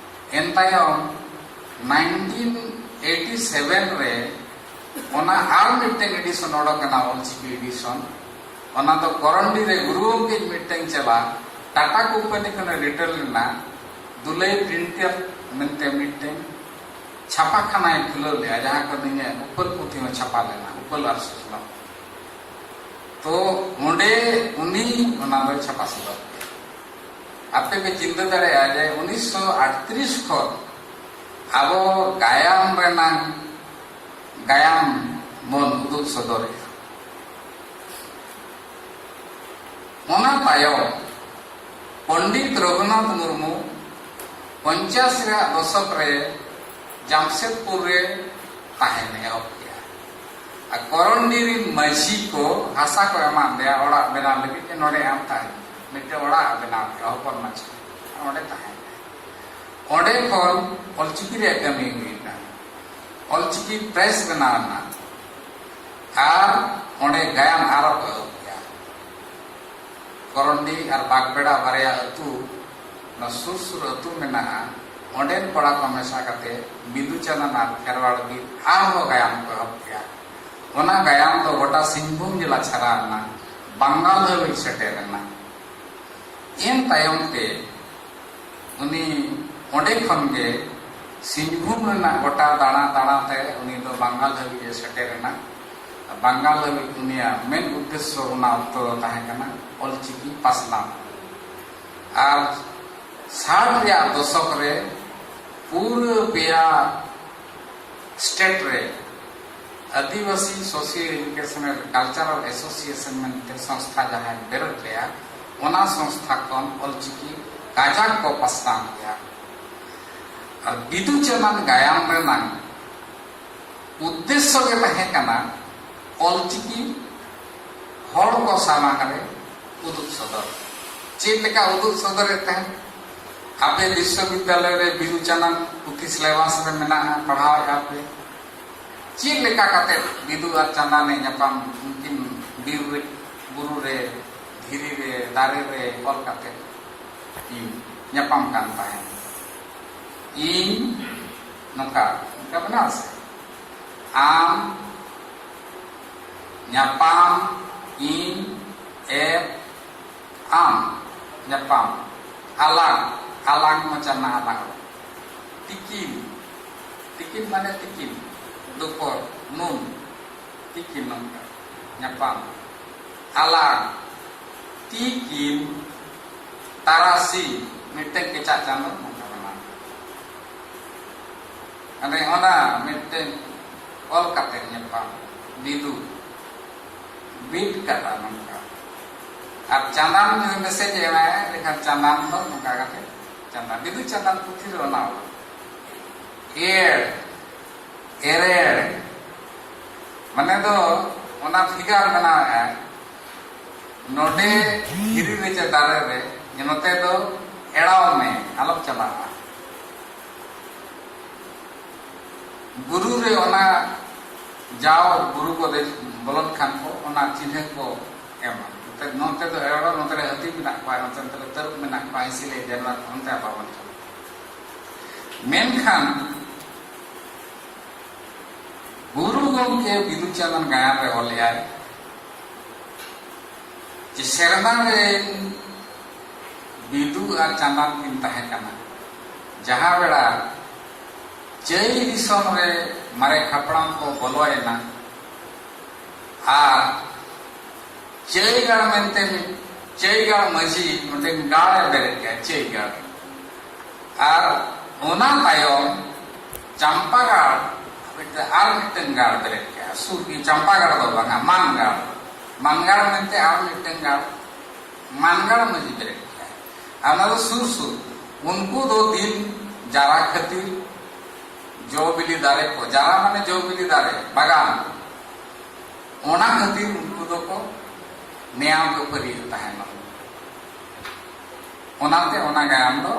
ᱮᱱ ᱛᱟᱭᱚᱢ nineteen eighty seven ᱨᱮ ᱚᱱᱟ ᱟᱨ ᱢᱤᱫᱴᱟᱝ edition ᱚᱰᱚᱠ ᱮᱱᱟ, ᱚᱞᱪᱤᱠᱤ edition᱾ ᱚᱱᱟ ᱫᱚ ᱠᱚᱨᱚᱱᱰᱤ ᱨᱮ ᱜᱩᱨᱩ ᱜᱚᱢᱠᱮ ᱢᱤᱫᱴᱟᱝ ᱪᱮᱞᱟ ᱴᱟᱴᱟ ᱠᱳᱢᱯᱟᱱᱤ ᱠᱷᱚᱱᱮ return ᱞᱮᱱᱟ, ᱫᱩᱞᱟᱹᱭ ᱯᱨᱤᱱᱴᱟᱨ ᱢᱮᱱᱛᱮ ᱢᱤᱫᱴᱟᱝ ᱪᱷᱟᱯᱟᱠᱷᱟᱱᱟᱭ ᱠᱷᱩᱞᱟᱹᱣ ᱞᱮᱫᱼᱟ, ᱡᱟᱦᱟᱸ ᱠᱚ ᱱᱤᱭᱟᱹ ᱩᱯᱟᱹᱞ ᱯᱩᱛᱷᱤ ᱦᱚᱸ ᱪᱷᱟᱯᱟ ᱞᱮᱱᱟ, ᱩᱯᱟᱹᱞ ᱟᱨ ᱥᱚᱥᱱᱚᱜ᱾ ᱛᱚ ᱚᱸᱰᱮ ᱩᱱᱤ ᱚᱱᱟ ᱫᱚᱭ ᱪᱷᱟᱯᱟ ᱥᱚᱫᱚᱨ ᱠᱮᱫᱟ᱾ ᱟᱯᱮ ᱯᱮ ᱪᱤᱱᱛᱟᱹ ᱫᱟᱲᱮᱭᱟᱜᱼᱟ ᱡᱮ ᱩᱱᱤᱥᱥᱚ ᱟᱴᱛᱨᱤᱥ ᱠᱷᱚᱱ ᱟᱵᱚ ᱜᱟᱭᱟᱱ ᱨᱮᱱᱟᱜ ᱜᱟᱭᱟᱱ ᱵᱚᱱ ᱩᱫᱩᱜ ᱥᱚᱫᱚᱨᱮᱫᱼᱟ᱾ ᱚᱱᱟ ᱛᱟᱭᱚᱢ ᱯᱚᱱᱰᱤᱛ ᱨᱚᱜᱷᱩᱱᱟᱛᱷ ᱢᱩᱨᱢᱩ ᱯᱚᱧᱪᱟᱥ ᱨᱮᱭᱟᱜ ᱫᱚᱥᱚᱠ ᱨᱮ ᱡᱟᱢᱥᱮᱫᱽᱯᱩᱨ ᱨᱮ ᱛᱟᱦᱮᱱ ᱮᱦᱚᱵ ᱠᱮᱜᱼᱟ᱾ ᱟᱨ ᱠᱚᱨᱚᱱᱰᱤ ᱨᱤᱱ ᱢᱟᱹᱡᱷᱤ ᱠᱚ ᱦᱟᱥᱟ ᱠᱚ ᱮᱢᱟᱫ ᱞᱮᱭᱟ ᱚᱲᱟᱜ ᱵᱮᱱᱟᱣ ᱞᱟᱹᱜᱤᱫ, ᱡᱮ ᱱᱚᱰᱮ ᱟᱢ ᱛᱟᱦᱮᱱ ᱢᱮ᱾ ᱢᱤᱫᱴᱮᱱ ᱚᱲᱟᱜ ᱮ ᱵᱮᱱᱟᱣ ᱠᱮᱜᱼᱟ ᱦᱚᱯᱚᱱ ᱢᱟᱹᱡᱷᱤ, ᱚᱸᱰᱮ ᱛᱟᱦᱮᱱ ᱢᱮ᱾ ᱚᱸᱰᱮ ᱠᱷᱚᱱ ᱚᱞᱪᱤᱠᱤ ᱨᱮᱭᱟᱜ ᱠᱟᱹᱢᱤ ᱦᱩᱭᱱᱟ᱾ ᱚᱞᱪᱤᱠᱤ ᱯᱨᱮᱥ ᱵᱮᱱᱟᱣ ᱮᱱᱟ᱾ ᱟᱨ ᱚᱸᱰᱮ ᱜᱟᱭᱟᱱ ᱟᱨᱚ ᱠᱚ ᱮᱦᱚᱵ ᱠᱮᱜᱼᱟ᱾ ᱠᱚᱨᱚᱱᱰᱤ ᱟᱨ ᱵᱟᱜᱽᱵᱮᱲᱟ ᱵᱟᱨᱭᱟ ᱟᱹᱛᱩ, ᱚᱱᱟ ᱥᱩᱨ ᱥᱩᱨ ᱟᱹᱛᱩ ᱢᱮᱱᱟᱜᱼᱟ᱾ ᱚᱸᱰᱮᱱ ᱠᱚᱲᱟ ᱠᱚ ᱢᱮᱥᱟ ᱠᱟᱛᱮ ᱵᱤᱫᱩ ᱪᱟᱸᱫᱟᱱ ᱟᱨ ᱠᱷᱮᱨᱣᱟᱲ ᱵᱤᱨ ᱟᱨᱦᱚᱸ ᱜᱟᱭᱟᱱ ᱠᱚ ᱮᱦᱚᱵ ᱠᱮᱜᱼᱟ᱾ ᱚᱱᱟ ᱜᱟᱭᱟᱱ ᱫᱚ ᱜᱚᱴᱟ ᱥᱤᱝᱵᱷᱩᱢ ᱡᱮᱞᱟ ᱪᱷᱟᱨᱟᱣ ᱮᱱᱟ, ᱵᱟᱝᱜᱟᱞ ᱦᱟᱹᱵᱤᱡ ᱥᱮᱴᱮᱨ ᱮᱱᱟ᱾ ᱮᱱ ᱛᱟᱭᱚᱢ ᱛᱮ ᱩᱱᱤ ᱚᱸᱰᱮ ᱠᱷᱚᱱ ᱜᱮ ᱥᱤᱝᱵᱷᱩᱢ ᱨᱮᱱᱟᱜ ᱜᱚᱴᱟ ᱫᱟᱬᱟ ᱫᱟᱬᱟ ᱛᱮ ᱩᱱᱤ ᱫᱚ ᱵᱟᱝᱜᱟᱞ ᱦᱟᱹᱵᱤᱡ ᱮ ᱥᱮᱴᱮᱨ ᱮᱱᱟ᱾ ᱵᱟᱝᱜᱟᱞ ᱦᱟᱹᱵᱤᱡ ᱩᱱᱤᱭᱟᱜ ᱢᱮᱱ ᱩᱫᱽᱫᱮᱥᱥᱚ ᱚᱱᱟ ᱚᱠᱛᱚ ᱫᱚ ᱛᱟᱦᱮᱸ ᱠᱟᱱᱟ ᱚᱞᱪᱤᱠᱤ ᱯᱟᱥᱱᱟᱣ᱾ ᱟᱨ ᱥᱟᱴ ᱨᱮᱭᱟᱜ ᱫᱚᱥᱚᱠ ᱨᱮ ᱯᱩᱨᱟᱹ ᱯᱮᱭᱟ ᱥᱴᱮᱴ ᱨᱮ ᱟᱹᱫᱤᱵᱟᱹᱥᱤ ᱥᱳᱥᱤᱭᱳ ᱮᱰᱩᱠᱮᱥᱚᱱᱟᱞ ᱠᱟᱞᱪᱟᱨᱟᱞ ᱮᱥᱳᱥᱤᱭᱮᱥᱚᱱ ᱢᱮᱱᱛᱮ ᱥᱚᱝᱥᱛᱷᱟ ᱡᱟᱦᱟᱸᱭ ᱵᱮᱨᱮᱫ ᱞᱮᱜᱼᱟ, ᱚᱱᱟ ᱥᱚᱝᱥᱛᱷᱟ ᱠᱷᱚᱱ ᱚᱞᱪᱤᱠᱤ ᱠᱟᱡᱟᱠ ᱠᱚ ᱯᱟᱥᱱᱟᱣ ᱠᱮᱜᱼᱟ᱾ ᱟᱨ ᱵᱤᱫᱩ ᱪᱟᱸᱫᱟᱱ ᱜᱟᱭᱟᱱ ᱨᱮᱱᱟᱜ ᱩᱫᱽᱫᱮᱥᱥᱚ ᱜᱮ ᱛᱟᱦᱮᱸ ᱠᱟᱱᱟ ᱚᱞᱪᱤᱠᱤ ᱦᱚᱲ ᱠᱚ ᱥᱟᱢᱟᱝ ᱨᱮ ᱩᱫᱩᱜ ᱥᱚᱫᱚᱨ᱾ ᱪᱮᱫ ᱞᱮᱠᱟ ᱩᱫᱩᱜ ᱥᱚᱫᱚᱨᱮᱫ ᱛᱟᱦᱮᱸᱫ? ᱟᱯᱮ ᱵᱤᱥᱥᱚᱵᱤᱫᱽᱫᱟᱞᱚᱭ ᱨᱮ ᱵᱤᱫᱩ ᱪᱟᱸᱫᱟᱱ ᱯᱩᱛᱷᱤ ᱥᱤᱞᱮᱵᱟᱥ ᱨᱮ ᱢᱮᱱᱟᱜᱼᱟ, ᱯᱟᱲᱦᱟᱣᱮᱫᱼᱟ ᱯᱮ᱾ ᱪᱮᱫ ᱞᱮᱠᱟ ᱠᱟᱛᱮ ᱵᱤᱫᱩ ᱟᱨ ᱪᱟᱸᱫᱟᱱᱮ ᱧᱟᱯᱟᱢ, ᱩᱱᱠᱤᱱ ᱵᱤᱨ ᱨᱮ, ᱵᱩᱨᱩ ᱨᱮ, ᱫᱷᱤᱨᱤ ᱨᱮ, ᱫᱟᱨᱮ ᱨᱮ ᱚᱞ ᱠᱟᱛᱮ ᱠᱤᱱ ᱧᱟᱯᱟᱢ ᱠᱟᱱ ᱛᱟᱦᱮᱸᱫ? ᱤᱧ ᱱᱚᱝᱠᱟ, ᱱᱚᱝᱠᱟ ᱢᱮᱱᱟᱜᱼᱟ ᱥᱮ? ᱟᱢ, ᱧᱟᱯᱟᱢ, ᱤᱧ, ᱮᱯ, ᱟᱢ, ᱧᱟᱯᱟᱢ, ᱟᱞᱟᱝ, ᱟᱞᱟᱝ ᱢᱚᱪᱟ ᱨᱮᱱᱟᱜ ᱟᱞᱟᱝ, ᱛᱤᱠᱤᱱ, ᱛᱤᱠᱤᱱ ᱢᱟᱱᱮ ᱛᱤᱠᱤᱱ, ᱫᱩᱯᱚᱨ, ᱱᱩᱱ, ᱛᱤᱠᱤᱱ ᱱᱚᱝᱠᱟ, ᱧᱟᱯᱟᱢ, ᱟᱞᱟᱝ, ᱛᱤᱠᱤᱱ, ᱛᱟᱨᱟᱥᱤᱧ, ᱢᱤᱫᱴᱮᱱ ᱠᱮᱪᱟᱜ ᱪᱟᱸᱫᱚ ᱱᱚᱝᱠᱟ ᱵᱮᱱᱟᱣ᱾ ᱢᱟᱱᱮ ᱚᱱᱟ ᱢᱤᱫᱴᱮᱱ ᱚᱞ ᱠᱟᱛᱮ ᱧᱟᱯᱟᱢ, ᱵᱤᱫᱩ, ᱵᱤᱫ ᱠᱟᱛᱷᱟ ᱱᱚᱝᱠᱟ᱾ ᱟᱨ ᱪᱟᱸᱫᱟᱱ ᱡᱩᱫᱤ ᱢᱮᱥᱮᱡᱽ ᱮ ᱮᱢᱟᱭᱟ, ᱮᱱᱠᱷᱟᱱ ᱪᱟᱸᱫᱟᱱ ᱫᱚ ᱱᱚᱝᱠᱟ ᱠᱟᱛᱮ ᱪᱟᱸᱫᱟᱱ, ᱵᱤᱫᱩ ᱪᱟᱸᱫᱟᱱ ᱯᱩᱛᱷᱤ ᱨᱮ ᱚᱱᱟ ᱮᱲ, ᱮᱨᱮᱲ, ᱢᱟᱱᱮ ᱫᱚ ᱚᱱᱟ ᱯᱷᱤᱜᱟᱨ ᱵᱮᱱᱟᱣᱮᱫᱼᱟ, ᱱᱚᱰᱮ ᱫᱷᱤᱨᱤ ᱨᱮ ᱪᱮ ᱫᱟᱨᱮ ᱨᱮ, ᱱᱚᱛᱮ ᱫᱚ ᱮᱲᱟᱣ ᱢᱮ, ᱟᱞᱚᱢ ᱪᱟᱞᱟᱜᱼᱟ᱾ ᱵᱩᱨᱩ ᱨᱮ ᱚᱱᱟ ᱡᱟᱣ ᱵᱩᱨᱩ ᱠᱚ ᱫᱮᱡ ᱵᱚᱞᱚᱱ ᱠᱷᱟᱱ ᱠᱚ ᱚᱱᱟ ᱪᱤᱱᱦᱟᱹ ᱠᱚ ᱮᱢᱟ᱾ ᱱᱚᱛᱮ, ᱱᱚᱛᱮ ᱫᱚ ᱮᱲᱟᱣ, ᱱᱚᱛᱮ ᱨᱮ ᱦᱟᱹᱛᱤ ᱢᱮᱱᱟᱜ ᱠᱚᱣᱟ, ᱱᱚᱛᱮ ᱨᱮ ᱛᱟᱹᱨᱩᱵ ᱢᱮᱱᱟᱜ ᱠᱚᱣᱟ, ᱤᱥᱤᱞᱤ ᱡᱟᱱᱣᱟᱨ ᱚᱱᱛᱮ ᱵᱟᱵᱚᱱ ᱪᱟᱞᱟᱜᱼᱟ᱾ ᱢᱮᱱᱠᱷᱟᱱ ᱜᱩᱨᱩ ᱜᱚᱢᱠᱮ ᱵᱤᱫᱩ ᱪᱟᱸᱫᱟᱱ ᱜᱟᱭᱟᱱ ᱨᱮ ᱚᱞᱮᱜᱼᱟᱭ ᱡᱮ ᱥᱮᱨᱢᱟ ᱨᱮᱱ ᱵᱤᱫᱩ ᱟᱨ ᱪᱟᱸᱫᱟᱱ ᱠᱤᱱ ᱛᱟᱦᱮᱸ ᱠᱟᱱᱟ᱾ ᱡᱟᱦᱟᱸ ᱵᱮᱲᱟ ᱪᱟᱹᱭ ᱫᱤᱥᱚᱢ ᱨᱮ ᱢᱟᱨᱮ ᱦᱟᱯᱲᱟᱢ ᱠᱚ ᱵᱚᱞᱚᱭᱮᱱᱟ ᱟᱨ ᱪᱟᱹᱭᱜᱟᱲ ᱢᱮᱱᱛᱮ ᱢᱤᱫ, ᱪᱟᱹᱭᱜᱟᱲ ᱢᱟᱹᱡᱷᱤ ᱢᱤᱫᱴᱮᱱ ᱜᱟᱲ ᱮ ᱵᱮᱨᱮᱫ ᱠᱮᱫᱼᱟ, ᱪᱟᱹᱭᱜᱟᱲ᱾ ᱟᱨ ᱚᱱᱟ ᱛᱟᱭᱚᱢ ᱪᱟᱢᱯᱟᱜᱟᱲ ᱢᱤᱫᱴᱮᱱ, ᱟᱨ ᱢᱤᱫᱴᱮᱱ ᱜᱟᱲ ᱵᱮᱨᱮᱫ ᱠᱮᱫᱼᱟ, ᱥᱩᱨ ᱜᱮ, ᱪᱟᱢᱯᱟᱜᱟᱲ ᱫᱚ ᱵᱟᱝᱟ, ᱢᱟᱱᱜᱟᱲ᱾ ᱢᱟᱱᱜᱟᱲ ᱢᱮᱱᱛᱮ ᱟᱨ ᱢᱤᱫᱴᱮᱱ ᱜᱟᱲ, ᱢᱟᱱᱜᱟᱲ ᱢᱟᱹᱡᱷᱤ ᱵᱮᱨᱮᱫ ᱠᱮᱫᱼᱟ᱾ ᱟᱨ ᱚᱱᱟ ᱫᱚ ᱥᱩᱨ ᱥᱩᱨ᱾ ᱩᱱᱠᱩ ᱫᱚ ᱫᱤᱱ ᱡᱟᱨᱟ ᱠᱷᱟᱹᱛᱤᱨ ᱡᱚ ᱵᱤᱞᱤ ᱫᱟᱨᱮ ᱠᱚ, ᱡᱟᱨᱟ ᱢᱟᱱᱮ ᱡᱚ ᱵᱤᱞᱤ ᱫᱟᱨᱮ ᱵᱟᱜᱟᱱ, ᱚᱱᱟ ᱠᱷᱟᱹᱛᱤᱨ ᱩᱱᱠᱩ ᱫᱚᱠᱚ ᱱᱮᱭᱟᱣ ᱠᱷᱟᱹᱯᱟᱹᱨᱤᱭᱟᱹᱜ ᱛᱟᱦᱮᱱᱟ᱾ ᱚᱱᱟᱛᱮ ᱚᱱᱟ ᱜᱟᱭᱟᱱ ᱫᱚ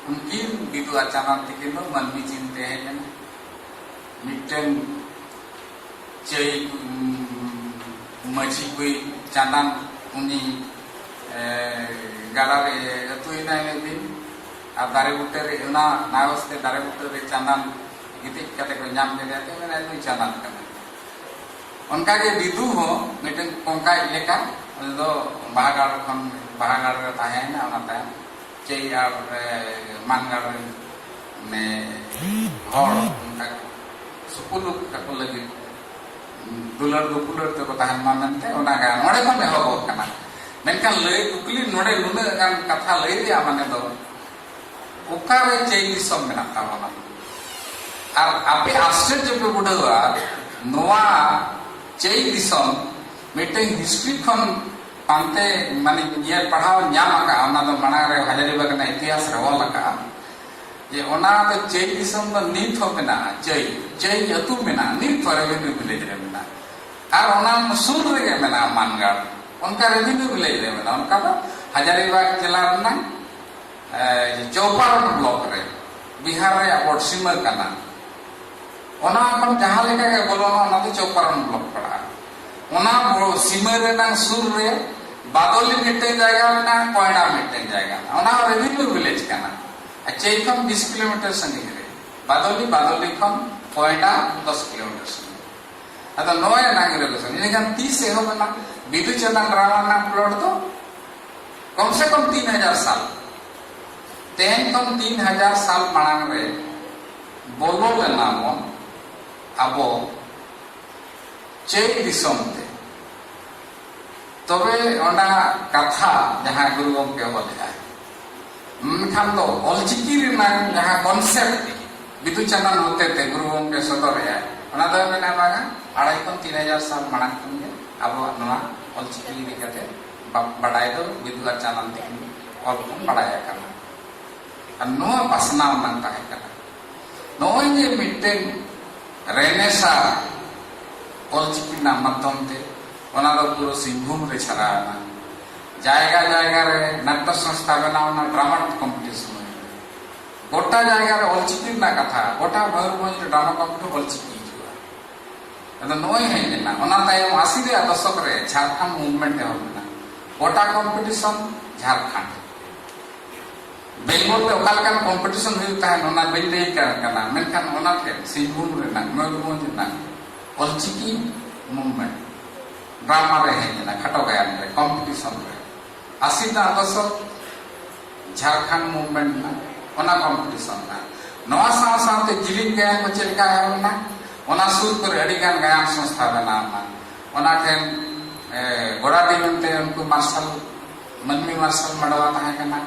ᱩᱱᱠᱤᱱ ᱵᱤᱫᱩ ᱟᱨ ᱪᱟᱸᱫᱟᱱ ᱛᱤᱠᱤᱱ ᱫᱚ ᱢᱟᱹᱱᱢᱤ ᱪᱤᱱᱛᱮ ᱦᱮᱡ ᱮᱱᱟ᱾ ᱢᱤᱫᱴᱮᱱ ᱪᱟᱹᱭ, ᱩᱢ, ᱢᱟᱹᱡᱷᱤ ᱠᱩᱭ ᱪᱟᱸᱫᱟᱱ ᱩᱱᱤ, ᱮ, ᱜᱟᱰᱟ ᱨᱮ ᱟᱹᱛᱩᱭᱮᱱᱟᱭ ᱢᱤᱫ ᱫᱤᱱ᱾ ᱟᱨ ᱫᱟᱨᱮ ᱵᱩᱴᱟᱹ ᱨᱮ, ᱚᱱᱟ ᱱᱟᱜᱚᱥ ᱛᱮ ᱫᱟᱨᱮ ᱵᱩᱴᱟᱹ ᱨᱮ ᱪᱟᱸᱫᱟᱱ ᱜᱤᱛᱤᱡ ᱠᱟᱛᱮ ᱠᱚ ᱧᱟᱢ ᱠᱮᱫᱮᱭᱟ, ᱛᱮ ᱢᱮᱱᱟ, "ᱱᱩᱭ ᱪᱟᱸᱫᱟᱱ ᱠᱟᱱᱟᱭ᱾" ᱚᱱᱠᱟᱜᱮ ᱵᱤᱫᱩ ᱦᱚᱸ ᱢᱤᱫᱴᱮᱱ ᱠᱚᱝᱠᱟᱭᱤᱡ ᱞᱮᱠᱟ, ᱩᱱᱤ ᱫᱚ ᱵᱟᱦᱟᱜᱟᱲ ᱠᱷᱚᱱ, ᱵᱟᱦᱟᱜᱟᱲ ᱨᱮ ᱛᱟᱦᱮᱸᱭᱮᱱᱟ᱾ ᱚᱱᱟ ᱛᱟᱭᱚᱢ ᱪᱟᱹᱭ ᱟᱨ, ᱮ, ᱢᱟᱱᱜᱟᱲ ᱨᱮᱱ ᱢᱟᱱᱮ ᱦᱚᱲ ᱚᱱᱠᱟ ᱥᱩᱯᱩᱞᱩᱠ ᱟᱠᱚ ᱞᱟᱹᱜᱤᱫ ᱫᱩᱞᱟᱹᱲ ᱫᱩᱯᱩᱞᱟᱹᱲ ᱛᱮᱠᱚ ᱛᱟᱦᱮᱱ ᱢᱟ ᱢᱮᱱᱛᱮ ᱚᱱᱟ ᱜᱟᱭᱟᱱ ᱚᱸᱰᱮ ᱠᱷᱚᱱ ᱮᱦᱚᱵᱚᱜ ᱠᱟᱱᱟ᱾ ᱢᱮᱱᱠᱷᱟᱱ ᱞᱟᱹᱭ ᱠᱩᱠᱞᱤ ᱱᱚᱰᱮ ᱱᱩᱱᱟᱹᱜ ᱜᱟᱱ ᱠᱟᱛᱷᱟ ᱞᱟᱹᱭ ᱨᱮᱭᱟᱜ ᱢᱟᱱᱮ ᱫᱚ, ᱚᱠᱟᱨᱮ ᱪᱟᱹᱭ ᱫᱤᱥᱚᱢ ᱢᱮᱱᱟᱜ ᱛᱟᱵᱚᱱᱟ? ᱟᱨ ᱟᱯᱮ ᱟᱥᱪᱚᱨᱡᱚ ᱯᱮ ᱵᱩᱰᱷᱟᱹᱣᱟ, ᱱᱚᱣᱟ ᱪᱟᱹᱭ ᱫᱤᱥᱚᱢ ᱢᱤᱫᱴᱮᱱ ᱦᱤᱥᱴᱨᱤ ᱠᱷᱚᱱ ᱯᱟᱱᱛᱮ ᱢᱟᱱᱮ ᱧᱮᱞ ᱯᱟᱲᱦᱟᱣ ᱧᱟᱢ ᱟᱠᱟᱫᱼᱟ, ᱚᱱᱟ ᱫᱚ ᱢᱟᱲᱟᱝ ᱨᱮ ᱦᱟᱡᱟᱨᱤᱵᱟᱜᱽ ᱨᱮᱱᱟᱜ ᱤᱛᱤᱦᱟᱥ ᱨᱮ ᱚᱞ ᱟᱠᱟᱫᱼᱟ, ᱡᱮ ᱚᱱᱟ ᱫᱚ ᱪᱟᱹᱭ ᱫᱤᱥᱚᱢ ᱫᱚ ᱱᱤᱛ ᱦᱚᱸ ᱢᱮᱱᱟᱜᱼᱟ᱾ ᱪᱟᱹᱭ, ᱪᱟᱹᱭ ᱟᱹᱛᱩ ᱢᱮᱱᱟᱜᱼᱟ, ᱱᱤᱛ ᱦᱚᱸ ᱨᱮᱵᱷᱮᱱᱭᱩ ᱵᱷᱤᱞᱮᱡᱽ ᱨᱮ ᱢᱮᱱᱟᱜᱼᱟ᱾ ᱟᱨ ᱚᱱᱟ ᱥᱩᱨ ᱨᱮᱜᱮ ᱢᱮᱱᱟᱜᱼᱟ ᱢᱟᱱᱜᱟᱲ, ᱚᱱᱠᱟ ᱨᱮᱵᱷᱮᱱᱭᱩ ᱵᱷᱤᱞᱮᱡᱽ ᱨᱮ ᱢᱮᱱᱟᱜᱼᱟ᱾ ᱚᱱᱠᱟ ᱫᱚ ᱦᱟᱡᱟᱨᱤᱵᱟᱜᱽ ᱡᱮᱞᱟ ᱨᱮᱱᱟᱜ, ᱮ, ᱪᱚᱣᱯᱟᱨᱚᱱ ᱵᱞᱚᱠ ᱨᱮ, ᱵᱤᱦᱟᱨ ᱨᱮᱭᱟᱜ ᱵᱚᱰ ᱥᱤᱢᱟᱹ ᱠᱟᱱᱟ᱾ ᱚᱱᱟ ᱠᱷᱚᱱ ᱡᱟᱦᱟᱸ ᱞᱮᱠᱟ ᱜᱮ ᱵᱚᱞᱚᱱᱟ, ᱚᱱᱟ ᱫᱚ ᱪᱚᱣᱯᱟᱨᱚᱱ ᱵᱞᱚᱠ ᱯᱟᱲᱟᱜᱼᱟ᱾ ᱚᱱᱟ ᱵᱚ-, ᱥᱤᱢᱟᱹ ᱨᱮᱱᱟᱜ ᱥᱩᱨ ᱨᱮ ᱵᱟᱫᱚᱞᱤ ᱢᱤᱫᱴᱮᱱ ᱡᱟᱭᱜᱟ ᱢᱮᱱᱟᱜᱼᱟ, ᱠᱚᱭᱰᱟ ᱢᱤᱫᱴᱮᱱ ᱡᱟᱭᱜᱟ ᱢᱮᱱᱟᱜᱼᱟ᱾ ᱚᱱᱟ ᱦᱚᱸ ᱨᱮᱵᱷᱮᱱᱭᱩ ᱵᱷᱤᱞᱮᱡᱽ ᱠᱟᱱᱟ᱾ ᱟᱨ ᱪᱟᱹᱭ ᱠᱷᱚᱱ ᱵᱤᱥ ᱠᱤᱞᱳᱢᱤᱴᱟᱨ ᱥᱟᱺᱜᱤᱧ ᱨᱮ, ᱵᱟᱫᱚᱞᱤ, ᱵᱟᱫᱚᱞᱤ ᱠᱷᱚᱱ ᱠᱚᱭᱰᱟ ᱫᱚᱥ ᱠᱤᱞᱳᱢᱤᱴᱟᱨ ᱥᱟᱺᱜᱤᱧ᱾ ᱟᱫᱚ ᱱᱚᱜᱼᱚᱭ ᱚᱱᱟ ᱜᱮ ᱨᱮᱞ ᱥᱴᱮᱥᱚᱱ᱾ ᱤᱱᱟᱹᱠᱷᱟᱱ ᱛᱤᱥ ᱮᱦᱚᱵ ᱮᱱᱟ ᱵᱤᱫᱩ ᱪᱟᱸᱫᱟᱱ ᱰᱨᱟᱢᱟ ᱨᱮᱱᱟᱜ ᱯᱞᱚᱴ ᱫᱚ? ᱠᱚᱢ ᱥᱮ ᱠᱚᱢ ᱛᱤᱱ ᱦᱟᱡᱟᱨ ᱥᱟᱞ, ᱛᱮᱦᱮᱧ ᱠᱷᱚᱱ ᱛᱤᱱ ᱦᱟᱡᱟᱨ ᱥᱟᱞ ᱢᱟᱲᱟᱝ ᱨᱮ ᱵᱚᱞᱚ ᱞᱮᱱᱟ ᱵᱚᱱ ᱟᱵᱚ ᱪᱟᱹᱭ ᱫᱤᱥᱚᱢ ᱛᱮ᱾ ᱛᱚᱵᱮ ᱚᱱᱟ ᱠᱟᱛᱷᱟ ᱡᱟᱦᱟᱸ ᱜᱩᱨᱩ ᱜᱚᱢᱠᱮ ᱚᱞ ᱞᱮᱫᱟᱭ, ᱢᱮᱱᱠᱷᱟᱱ ᱫᱚ ᱚᱞᱪᱤᱠᱤ ᱨᱮᱱᱟᱜ ᱡᱟᱦᱟᱸ ᱠᱚᱱᱥᱮᱯᱴ ᱵᱤᱫᱩ ᱪᱟᱸᱫᱟᱱ ᱦᱚᱛᱮ ᱛᱮ ᱜᱩᱨᱩ ᱜᱚᱢᱠᱮ ᱥᱚᱫᱚᱨᱮᱜᱼᱟᱭ, ᱚᱱᱟ ᱫᱚ ᱢᱮᱱᱟ ᱵᱟᱝᱟ, ᱟᱲᱟᱭ ᱠᱷᱚᱱ ᱛᱤᱱ ᱦᱟᱡᱟᱨ ᱥᱟᱞ ᱢᱟᱲᱟᱝ ᱠᱷᱚᱱ ᱜᱮ ᱟᱵᱚᱣᱟᱜ ᱱᱚᱣᱟ ᱚᱞᱪᱤᱠᱤ ᱤᱫᱤ ᱠᱟᱛᱮ ᱵᱟ-, ᱵᱟᱰᱟᱭ ᱫᱚ ᱵᱤᱫᱩ ᱟᱨ ᱪᱟᱸᱫᱟᱱ ᱛᱟᱹᱠᱤᱱ ᱚᱞ ᱠᱷᱚᱱ ᱵᱟᱰᱟᱭ ᱟᱠᱟᱱᱟ᱾ ᱟᱨ ᱱᱚᱣᱟ ᱯᱟᱥᱱᱟᱣ ᱨᱮᱱᱟᱜ ᱛᱟᱦᱮᱸ ᱠᱟᱱᱟ᱾ ᱱᱚᱜᱼᱚᱭ ᱡᱮ ᱢᱤᱫᱴᱮᱱ ᱨᱮᱱᱮᱥᱟ ᱚᱞᱪᱤᱠᱤ ᱨᱮᱱᱟᱜ ᱢᱟᱫᱽᱫᱷᱚᱢ ᱛᱮ, ᱚᱱᱟ ᱫᱚ ᱯᱩᱨᱟᱹ ᱥᱤᱝᱵᱷᱩᱢ ᱨᱮ ᱪᱷᱟᱨᱟᱣ ᱮᱱᱟ᱾ ᱡᱟᱭᱜᱟ ᱡᱟᱭᱜᱟ ᱨᱮ ᱱᱟᱴᱴᱚ ᱥᱚᱝᱥᱛᱷᱟ ᱵᱮᱱᱟᱣ ᱮᱱᱟ, ᱰᱨᱟᱢᱟ ᱠᱚᱢᱯᱤᱴᱤᱥᱚᱱ ᱦᱩᱭ ᱮᱱᱟ᱾ ᱜᱚᱴᱟ ᱡᱟᱭᱜᱟ ᱨᱮ ᱚᱞᱪᱤᱠᱤ ᱨᱮᱱᱟᱜ ᱠᱟᱛᱷᱟ, ᱜᱚᱴᱟ ᱢᱚᱭᱩᱨᱵᱷᱚᱸᱡᱽ ᱨᱮ ᱰᱨᱟᱢᱟ ᱠᱚᱢᱯᱤᱴᱤᱥᱚᱱ ᱚᱞᱪᱤᱠᱤ ᱦᱤᱡᱩᱜᱼᱟ᱾ ᱟᱫᱚ ᱱᱚᱜᱼᱚᱭ ᱦᱮᱡ ᱮᱱᱟ, ᱚᱱᱟ ᱛᱟᱭᱚᱢ ᱟᱥᱤ ᱨᱮᱭᱟᱜ ᱫᱚᱥᱚᱠ ᱨᱮ ᱡᱷᱟᱲᱠᱷᱚᱸᱰ ᱢᱩᱵᱷᱢᱮᱱᱴ ᱮᱦᱚᱵ ᱮᱱᱟ᱾ ᱜᱚᱴᱟ ᱠᱚᱢᱯᱤᱴᱤᱥᱚᱱ ᱡᱷᱟᱲᱠᱷᱚᱸᱰ᱾ ᱵᱮᱝᱜᱚᱞ ᱨᱮ ᱚᱠᱟ ᱞᱮᱠᱟᱱ ᱠᱚᱢᱯᱤᱴᱤᱥᱚᱱ ᱦᱩᱭᱩᱜ ᱛᱟᱦᱮᱸᱫ, ᱚᱱᱟ ᱵᱟᱹᱧ ᱞᱟᱹᱭ ᱠᱟᱱ ᱠᱟᱱᱟ, ᱢᱮᱱᱠᱷᱟᱱ ᱚᱱᱟ ᱴᱷᱮᱱ ᱥᱤᱝᱵᱷᱩᱢ ᱨᱮᱱᱟᱜ, ᱢᱚᱭᱩᱨᱵᱷᱚᱸᱡᱽ ᱨᱮᱱᱟᱜ ᱚᱞᱪᱤᱠᱤ ᱢᱩᱵᱷᱢᱮᱱᱴ ᱰᱨᱟᱢᱟ ᱨᱮ ᱦᱮᱡ ᱮᱱᱟ, ᱠᱷᱟᱴᱚ ᱜᱟᱭᱟᱱ ᱨᱮ ᱠᱚᱢᱯᱤᱴᱤᱥᱚᱱ ᱨᱮ᱾ ᱟᱥᱤ ᱨᱮᱱᱟᱜ ᱫᱚᱥᱚᱠ ᱡᱷᱟᱲᱠᱷᱚᱸᱰ ᱢᱩᱵᱷᱢᱮᱱᱴ ᱨᱮᱱᱟᱜ ᱚᱱᱟ ᱠᱚᱢᱯᱤᱴᱤᱥᱚᱱ ᱨᱮᱱᱟᱜ᱾ ᱱᱚᱣᱟ ᱥᱟᱶ ᱥᱟᱶᱛᱮ ᱡᱤᱞᱤᱧ ᱜᱟᱭᱟᱱ ᱠᱚ ᱪᱮᱫ ᱞᱮᱠᱟ ᱮᱦᱚᱵ ᱮᱱᱟ, ᱚᱱᱟ ᱥᱩᱨ ᱠᱚᱨᱮ ᱟᱹᱰᱤ ᱜᱟᱱ ᱜᱟᱭᱟᱱ ᱥᱚᱝᱥᱛᱷᱟ ᱵᱮᱱᱟᱣ ᱮᱱᱟ᱾ ᱚᱱᱟ ᱴᱷᱮᱱ, ᱮ, ᱜᱚᱲᱟᱰᱤ ᱢᱮᱱᱛᱮ ᱩᱱᱠᱩ ᱢᱟᱨᱥᱟᱞ, ᱢᱟᱹᱱᱢᱤ ᱢᱟᱨᱥᱟᱞ ᱢᱟᱰᱣᱟ ᱛᱟᱦᱮᱸ ᱠᱟᱱᱟ᱾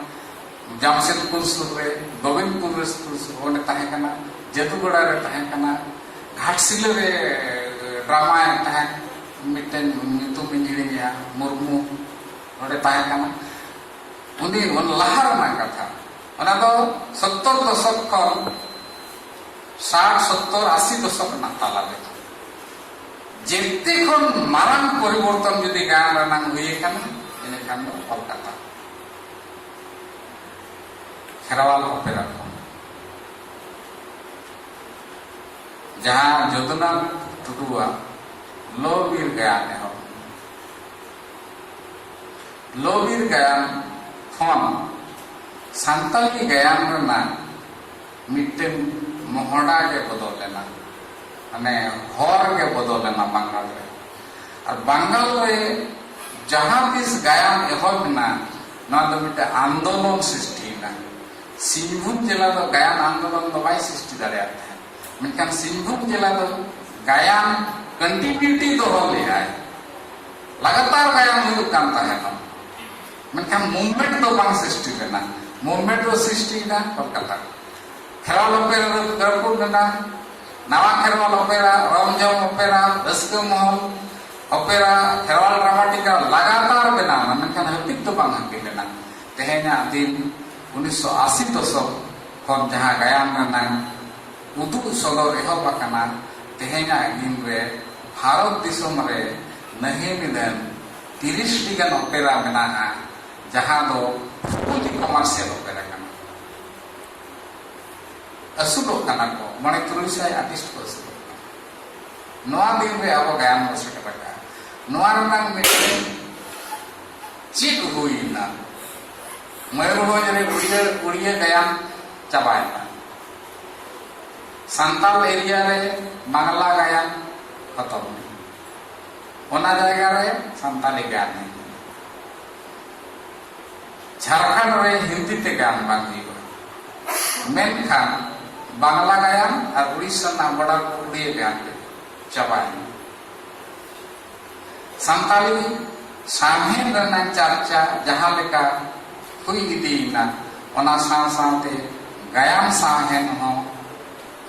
ᱡᱟᱢᱥᱮᱫᱽᱯᱩᱨ ᱥᱩᱨ ᱨᱮ, ᱜᱳᱵᱤᱱᱫᱽᱯᱩᱨ ᱥᱩᱨ ᱨᱮ ᱚᱸᱰᱮ ᱛᱟᱦᱮᱸ ᱠᱟᱱᱟ, ᱡᱟᱹᱫᱩᱜᱚᱲᱟ ᱨᱮ ᱛᱟᱦᱮᱸ ᱠᱟᱱᱟ, ᱜᱷᱟᱴᱥᱤᱞᱟᱹ ᱨᱮ ᱰᱨᱟᱢᱟᱭ ᱛᱟᱦᱮᱸ, ᱢᱤᱫᱴᱮᱱ ᱧᱩᱛᱩᱢ ᱤᱧ ᱦᱤᱲᱤᱧᱮᱜᱼᱟ, ᱢᱩᱨᱢᱩ, ᱱᱚᱰᱮ ᱛᱟᱦᱮᱸ ᱠᱟᱱᱟ᱾ ᱩᱱᱤ ᱚᱱ ᱞᱟᱦᱟ ᱨᱮᱱᱟᱜ ᱠᱟᱛᱷᱟ, ᱚᱱᱟ ᱫᱚ ᱥᱚᱛᱛᱚᱨ ᱫᱚᱥᱚᱠ ᱠᱷᱚᱱ ᱥᱟᱴ, ᱥᱚᱛᱛᱚᱨ, ᱟᱥᱤ ᱫᱚᱥᱚᱠ ᱨᱮᱱᱟᱜ ᱛᱟᱞᱟ ᱨᱮ᱾ ᱡᱮᱛᱮ ᱠᱷᱚᱱ ᱢᱟᱨᱟᱝ ᱯᱚᱨᱤᱵᱚᱨᱛᱚᱱ ᱡᱩᱫᱤ ᱜᱟᱭᱟᱱ ᱨᱮᱱᱟᱜ ᱦᱩᱭ ᱟᱠᱟᱱᱟ, ᱤᱱᱟᱹᱠᱷᱟᱱ ᱫᱚ ᱠᱚᱞᱠᱟᱛᱟ ᱠᱷᱮᱨᱣᱟᱞ ᱚᱯᱮᱨᱟ ᱠᱷᱚᱱ, ᱡᱟᱦᱟᱸ ᱡᱚᱫᱩᱱᱟᱛᱷ ᱴᱩᱰᱩᱣᱟᱜ ᱞᱚ ᱵᱤᱨ ᱜᱟᱭᱟᱱ ᱮᱦᱚᱵ᱾ ᱞᱚ ᱵᱤᱨ ᱜᱟᱭᱟᱱ ᱠᱷᱚᱱ ᱥᱟᱱᱛᱟᱲᱤ ᱜᱟᱭᱟᱱ ᱨᱮᱱᱟᱜ ᱢᱤᱫᱴᱮᱱ ᱢᱚᱦᱰᱟ ᱜᱮ ᱵᱚᱫᱚᱞ ᱞᱮᱱᱟ, ᱢᱟᱱᱮ ᱦᱚᱨ ᱜᱮ ᱵᱚᱫᱚᱞ ᱞᱮᱱᱟ ᱵᱟᱝᱜᱟᱞ ᱨᱮ᱾ ᱟᱨ ᱵᱟᱝᱜᱟᱞ ᱨᱮ ᱡᱟᱦᱟᱸ ᱛᱤᱥ ᱜᱟᱭᱟᱱ ᱮᱦᱚᱵ ᱮᱱᱟ, ᱱᱚᱣᱟ ᱫᱚ ᱢᱤᱫᱴᱮᱱ ᱟᱱᱫᱳᱞᱚᱱ ᱥᱨᱤᱥᱴᱤᱭᱮᱱᱟ᱾ ᱥᱤᱝᱵᱷᱩᱢ ᱡᱮᱞᱟ ᱫᱚ ᱜᱟᱭᱟᱱ ᱟᱱᱫᱳᱞᱚᱱ ᱫᱚ ᱵᱟᱭ ᱥᱨᱤᱥᱴᱤ ᱫᱟᱲᱮᱭᱟᱜ ᱛᱟᱦᱮᱸᱫ, ᱢᱮᱱᱠᱷᱟᱱ ᱥᱤᱝᱵᱷᱩᱢ ᱡᱮᱞᱟ ᱫᱚ ᱜᱟᱭᱟᱱ ᱠᱚᱱᱴᱤᱱᱤᱭᱩᱴᱤ ᱫᱚᱦᱚ ᱞᱮᱫᱟᱭ᱾ ᱞᱟᱜᱟᱛᱟᱨ ᱜᱟᱭᱟᱱ ᱦᱩᱭᱩᱜ ᱠᱟᱱ ᱛᱟᱦᱮᱸᱱᱟ, ᱢᱮᱱᱠᱷᱟᱱ ᱢᱩᱵᱷᱢᱮᱱᱴ ᱫᱚ ᱵᱟᱝ ᱥᱨᱤᱥᱴᱤ ᱞᱮᱱᱟ᱾ ᱢᱩᱵᱷᱢᱮᱱᱴ ᱫᱚ ᱥᱨᱤᱥᱴᱤᱭᱮᱱᱟ ᱠᱚᱞᱠᱟᱛᱟ᱾ ᱠᱷᱮᱨᱣᱟᱞ ᱚᱯᱮᱨᱟ ᱫᱚ ᱨᱟᱹᱯᱩᱫ ᱞᱮᱱᱟ, ᱱᱟᱣᱟ ᱠᱷᱮᱨᱣᱟᱞ ᱚᱯᱮᱨᱟ, ᱨᱚᱢᱡᱷᱚᱢ ᱚᱯᱮᱨᱟ, ᱨᱟᱹᱥᱠᱟᱹ ᱢᱚᱦᱚᱞ ᱚᱯᱮᱨᱟ, ᱠᱷᱮᱨᱣᱟᱞ ᱰᱨᱟᱢᱟ ᱴᱷᱤᱠᱟᱹ ᱞᱟᱜᱟᱛᱟᱨ ᱵᱮᱱᱟᱣ ᱮᱱᱟ, ᱢᱮᱱᱠᱷᱟᱱ ᱦᱟᱹᱯᱤᱫ ᱫᱚ ᱵᱟᱝ ᱦᱟᱹᱯᱤᱫ ᱞᱮᱱᱟ᱾ ᱛᱮᱦᱮᱧᱟᱜ ᱫᱤᱱ ᱩᱱᱤᱥᱥᱚ ᱟᱥᱤ ᱫᱚᱥᱚᱠ ᱠᱷᱚᱱ ᱡᱟᱦᱟᱸ ᱜᱟᱭᱟᱱ ᱨᱮᱱᱟᱜ ᱩᱫᱩᱜ ᱥᱚᱫᱚᱨ ᱮᱦᱚᱵ ᱟᱠᱟᱱᱟ, ᱛᱮᱦᱮᱧᱟᱜ ᱫᱤᱱ ᱨᱮ ᱵᱷᱟᱨᱚᱛ ᱫᱤᱥᱚᱢ ᱨᱮ ᱱᱟᱹᱦᱤ ᱱᱤᱫᱟᱹᱱ ᱛᱤᱨᱤᱥ ᱴᱤ ᱜᱟᱱ ᱚᱯᱮᱨᱟ ᱢᱮᱱᱟᱜᱼᱟ, ᱡᱟᱦᱟᱸ ᱫᱚ fully commercial ᱚᱯᱮᱨᱟ ᱠᱟᱱᱟ᱾ ᱟᱹᱥᱩᱞᱚᱜ ᱠᱟᱱᱟ ᱠᱚ, ᱢᱚᱬᱮ ᱛᱩᱨᱩᱭ ᱥᱟᱭ ᱟᱨᱴᱤᱥᱴ ᱠᱚ ᱟᱹᱥᱩᱞᱚᱜ ᱠᱟᱱᱟ᱾ ᱱᱚᱣᱟ ᱫᱤᱱ ᱨᱮ ᱟᱵᱚ ᱜᱟᱭᱟᱱ ᱵᱚ ᱥᱮᱴᱮᱨ ᱟᱠᱟᱫᱼᱟ᱾ ᱱᱚᱣᱟ ᱨᱮᱱᱟᱜ ᱢᱤᱫᱴᱮᱱ ᱪᱮᱫ ᱦᱩᱭᱱᱟ? ᱢᱚᱭᱩᱨᱵᱷᱚᱸᱡᱽ ᱨᱮ ᱩᱲᱤᱭᱟᱹ, ᱩᱲᱤᱭᱟᱹ ᱜᱟᱭᱟᱱ ᱪᱟᱵᱟᱭᱮᱱᱟ, ᱥᱟᱱᱛᱟᱲ ᱮᱨᱤᱭᱟ ᱨᱮ ᱵᱟᱝᱞᱟ ᱜᱟᱭᱟᱱ ᱦᱚᱛᱚᱢ ᱮᱱᱟ, ᱚᱱᱟ ᱡᱟᱭᱜᱟ ᱨᱮ ᱥᱟᱱᱛᱟᱲᱤ ᱜᱟᱭᱟᱱ ᱦᱮᱡ ᱮᱱᱟ᱾ ᱡᱷᱟᱲᱠᱷᱚᱸᱰ ᱨᱮ ᱦᱤᱱᱫᱤ ᱛᱮ ᱜᱟᱭᱟᱱ ᱵᱟᱝ ᱦᱩᱭᱩᱜᱼᱟ, ᱢᱮᱱᱠᱷᱟᱱ ᱵᱟᱝᱞᱟ ᱜᱟᱭᱟᱱ ᱟᱨ ᱩᱲᱤᱥᱥᱟ ᱨᱮᱱᱟᱜ ᱵᱚᱰᱟᱨ ᱠᱚ ᱩᱲᱤᱭᱟᱹ ᱜᱟᱭᱟᱱ ᱛᱮ ᱪᱟᱵᱟᱭᱮᱱᱟ᱾ ᱥᱟᱱᱛᱟᱲᱤ ᱥᱟᱶᱦᱮᱫ ᱨᱮᱱᱟᱜ ᱪᱟᱨᱪᱟ ᱡᱟᱦᱟᱸ ᱞᱮᱠᱟ ᱦᱩᱭ ᱤᱫᱤᱭᱮᱱᱟ, ᱚᱱᱟ ᱥᱟᱶ ᱥᱟᱶᱛᱮ ᱜᱟᱭᱟᱱ ᱥᱟᱶᱦᱮᱫ ᱦᱚᱸ